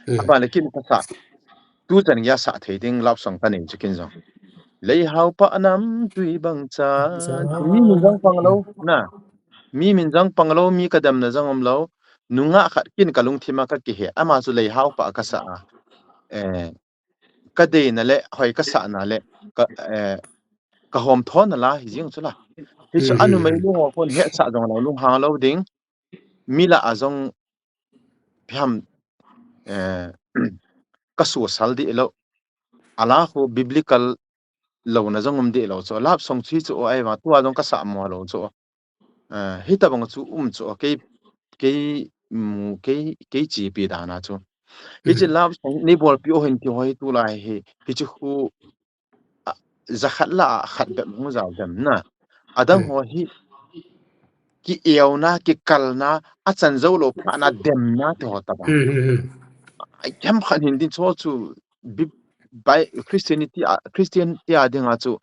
Hmm. Apa le kin ka sa. Tu chan ya sa thei ding lap song ka nei chu kin jong. Lei hau pa nam tui bang cha. Mi min jong pang lou na. Mi min jong pang lou, mi ka damna jong um lou. Nunga khat kin ka lungthim a ka kihe. Ama chu lei hau pa ka sa a. Eh, ka deina le, hoi ka sahna le, ka, eh, ka hom thon na la, hi jing chu la. Hi chu Hmm, anu hmm, mai hmm. Lu ho kon he sa jong lou, lunghang lou ding. Mi lah a jong phiam, eh, ka suasal di lou. Ala khu biblical louna jong um deh lou chu. Love song chu hi chu o ai vang tua jong ka sa mo lou chu. Ah, hitabang chu um chu o kei, kei, mm, kei, kei chepi dan a chu. Hiche love song nei bolpi o hin ti ho hi tulai hi, hiche khu, ah, jakhat lah a khat bep hung jao dem na. Adang ho hi ki euna, ki kalna, achan jou lou phatna demna te ho tabang. Ai, khem khat hin din chu chu bi-, bai, Christianity a, Christian tia dinga chu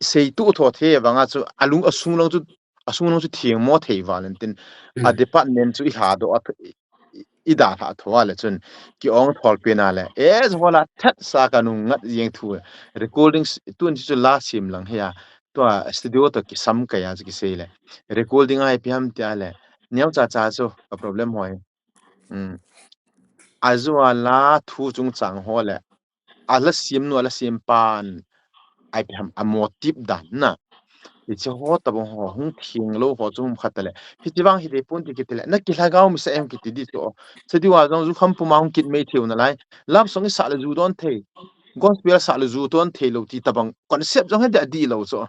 seitu tho the vanga chu alung asung lang chu, asung lang chu thengmo thei val in tin a department chu i lha doh a, i, i dalha tho a le chun ki ong thol pe na le. E, hola that sa ka nung ngat jeng thu. Recording s-, tun chu la sim lang he a. Tua studio to kisam kai a chu kisei le. Recording ai pi ham tia le. Neo cha cha chu ka problem hoi. Um. Ajua la thu chungchang ho le. Ala sim nu, ala sim pan. Ai pi ham a motive dan na. Hiche ho tabang ho hung theng lou ho chu hung khat le. Hiche vang hi de pon ti kiti le. Na ki lhagao mi sa em kiti di chu. Sa di wa jong ju kham puma hung kit mei theu na lai. Love song i sa le ju don thei. Gospel sa le ju don thei lou ti tabang. Concept jong he de di lou chu.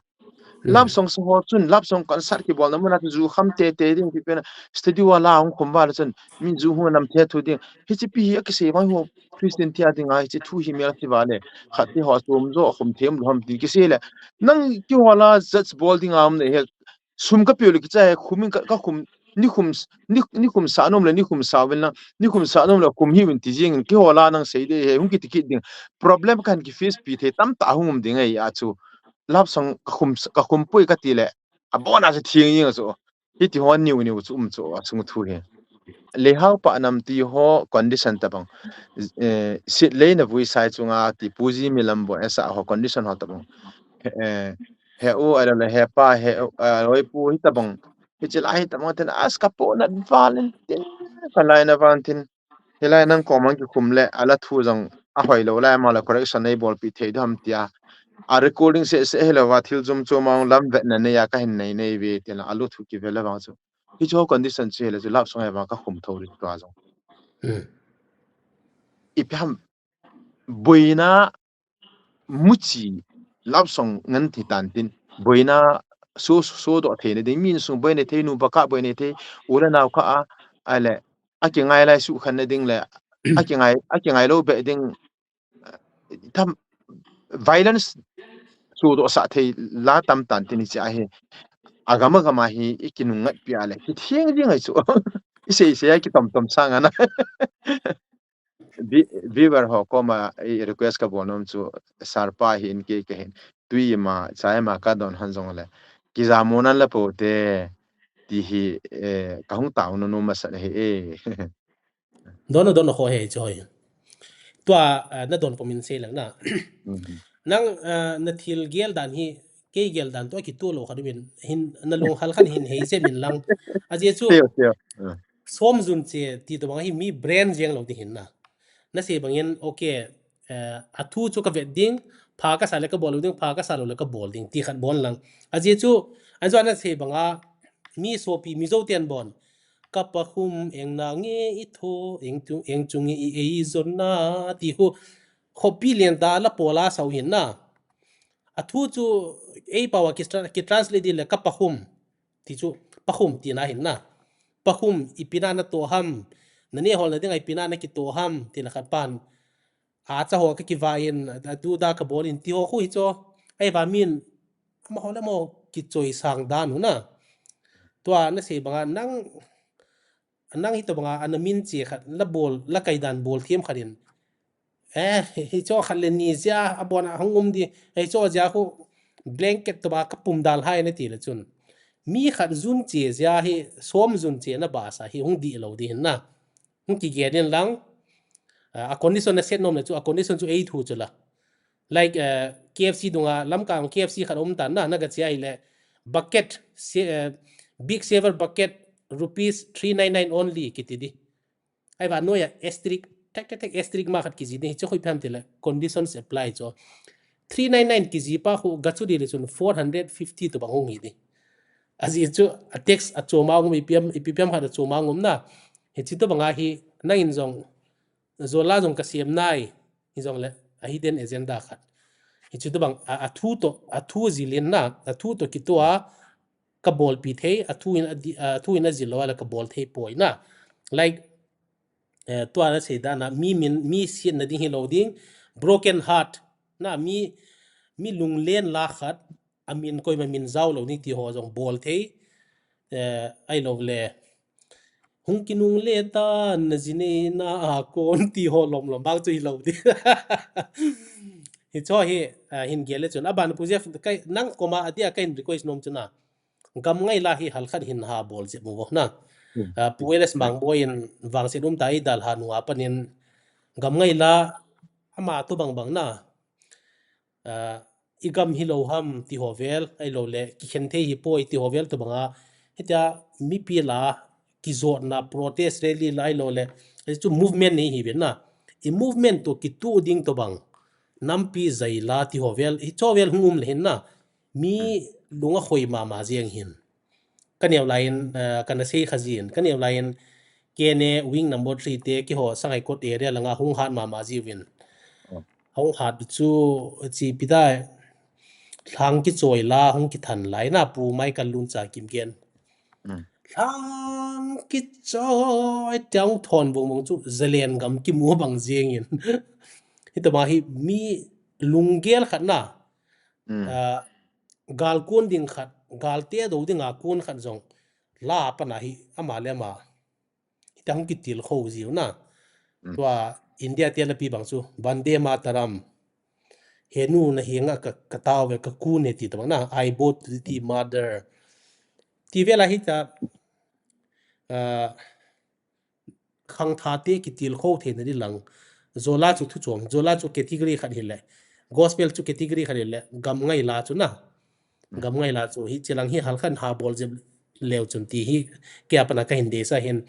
Love song sa ho chun, love song concert kibolna muna chu ju kham tete ding ti pen studio a la hung khum val chun, min ju hung nam the thu ding. Hiche pi hi a kisei vang ho Christian tia dinga hiche thu hi mel ti vale. Khat ti ho chom jo khum them lou ham ti kisei le. Nang ki ho la judge bol ding a um ne he. Sum ka pe le kicha he khum in ka, ka khum ni khum s-, ni, ni khum sa nom le ni khum sa vel na, ni khum sa nom le khum hi min ti jing in ki ho la nang sei de he hung kiti kit ding. Problem kan ki face pi the tam ta hung um ding ai a chu. Love song ka khum, ka khum pui ka ti le. A bona se thing jing a chu. Hiti ho niu niu chu um chu a sung thu hi. Lehau pa nam ti ho condition tabang. Eh, sit lei na vui sai chunga ti puji mi lam bo esa ho condition ho tabang. Eh, he u, a le he pa, he, eh, loi pu hi tabang. Hiche la hi tabang tin as ka po na Valentine. Ka lai na Valentine. Hilai nang komang kikhum le, ala thu jong a hoi lou lai, ama le correction nei bolpi thei dam tia. A recording se se hilou va thil jum chu mang lam vet na nei a ka hin nei nei ve tia, a lu thu kivel le vang chu. Hiche ho condition chu hile chu love song e vang ka khum tho ri tua jong. Hmm. Ipi ham boina muchi love song ngan thi tan tin. Boina so, so doh thei na ding, min sung boina thei, nu pa ka boina thei, u le nau kha a, a le, a kingai lai sukhan na ding le, a kingai, a kingai lou be ding, tham violence so doh sa thei la tam tan tin hiche a hi. A gam a gam a hi i kinungngat pi a le, ki theng ding ai chu. I sei sei a ki tom tom sang ana. Vi-, viewer ho koma i request ka bol nom chu, Sir pa hi in kei ka hin. Tui ma, chai ma ka don han jong le. Ki ja mo nan la po te, ti hi, eh, ka hung tao nom nom masa le hi, eh. Don don ho he chu hoi. Tua, ah, na don po min sei lang na. Mhm. Nang, ah, na thil gel dan hi, kei gel dan to ki tu lou kha du min, hin, na lung hal khan hin hei che min lang. A je chu, Tio, tio. Ah. Som jun che ti to bang hi mi brand jeng lou ti hin na. Na sei bang in, okay, eh, a thu chu ka vet ding, pha ka sa le ka bol lou ding, pha ka sa lou le ka bol ding, ti khat bon lang. A je chu, a jo na sei bang a, mi sopi, mi jo ten bon. Ka pa khum eng na nge i tho, eng chung, eng chung i ei zon na, ti hu. Khopi len ta la pola sau hin na. A thu chu, ei pao a ki tra-, ki translate di le ka pa khum. Ti chu, pa khum ti na hin na. Pa khum, ipi na na to ham. Na ne hol na ding a ipi na na ki to ham. Ti la khat pan. A cha ho ka ki va in, a du da ka bol in ti ho khu hi chu. Ai va min, ama ho le mo ki choi sang dan hu na. Tua na sei bang a nang, nang hi to bang a, ana min che khat, la bol, la kai dan bol thiam khat in. Eh, hi cho khat le ni zia, a bon a hung um di, hi cho zia khu blanket to ba ka pum dal hai na ti le chun. Mi khat jun che zia hi, som jun che na ba sa hi hung di lou di hin na. Hung ki ge din lang. Ah, a condition na set nom le chu, a condition chu ei thu chu la. Like, eh, K F C dunga, lam kang K F C khat um tan na, na ga che ai le, bucket, se-, eh, big saver bucket, rupees three nine nine only, ki ti di. Ai va noi a asterisk, tek, tek, tek, asterisk ma khat ki ji ni, chu khu ipi ham ti le, conditions apply chu. Three nine nine ki ji pa khu ga chu di le chun four hundred fifty to bang hung hi di. A ji chu a tax a chu ma ngum ipi ham, ipi ham khat a chu ma ngum na. Hi chi to bang a hi, nang in jong, zo la jong ka siam nai, hi jong le, a hidden agenda khat. Hichu tobang a, a thu to, a thu jilin na, a thu to kitoh a, ka bolpi thei, a thu in a di, a thu in a jil lou a le ka bol thei poi na. Like, eh, tua na sei dan a, mi min, mi siatna ding hilou ding, broken heart, na mi, mi lunglen la khat, a min koima min jao lou ni ti ho jong bol thei, eh, ahilou le, hung kinungle tan na ji neina a kon ti ho lom lom bang chu hilou ding. Hichu hi, ah, hin gel le chun. Aban Pu Jeff, kai, nang koma adia kahin request nom chu na. Gam ngai la hi hal khat hin ha bol jep mo na. Hmm. Ah, Pu L S Mangboi in vangset um ta i dalha nung a panin gam ngai la ama tobang bang na. Ah, i gam hilou ham ti ho vel, ahilou le, kikhen thei hi poi ti ho vel tobang a, hitia mipi la, kijotna protest rally la ahilou le, hichu movement nei hi ven na. I movement to kitoh ding tobang, nampi jai la ti ho vel, hichu vel hung um le hin na, mi Hmm. lung a khoi mama jeng hin. Ka neo lai in, eh, kana sei kha jin. Ka neo lai in K N A wing number three te kihou Sangaikot area langa hung hat mama jiuvin. Oh. Hung hat chu chi pi tai. Lhang kichoi la hung kithan lai na Pu Michael Luncha Kimgen. Mm. Lhang kichoi tiang thon vong vong chu Zalen gam kimu bang jeng in. Hitobang hi mi lunggel khat na. Mm. Ah, gal kun ding khat, gal te do ding a kun khat jong la pana hi ama le ama. Hita hung kitilkhou jiu na. Mm. Tua India te lapi bang chu, Vande Mataram. Henu na hinga ka, ka tao ve ka kun e ti tobang na. I bow to thee mother. Ti vela hita, ah, khangthah te kitilkhou theina di lang. Jola chu thu chuang, Jola chu category khat hile. Gospel chu category khat hile. Gam ngai la chu na. Mm. Gam ngai la chu hiche lang hi hal khat ha bol jep leu chun ti hi kei a pana kahin deisah hin.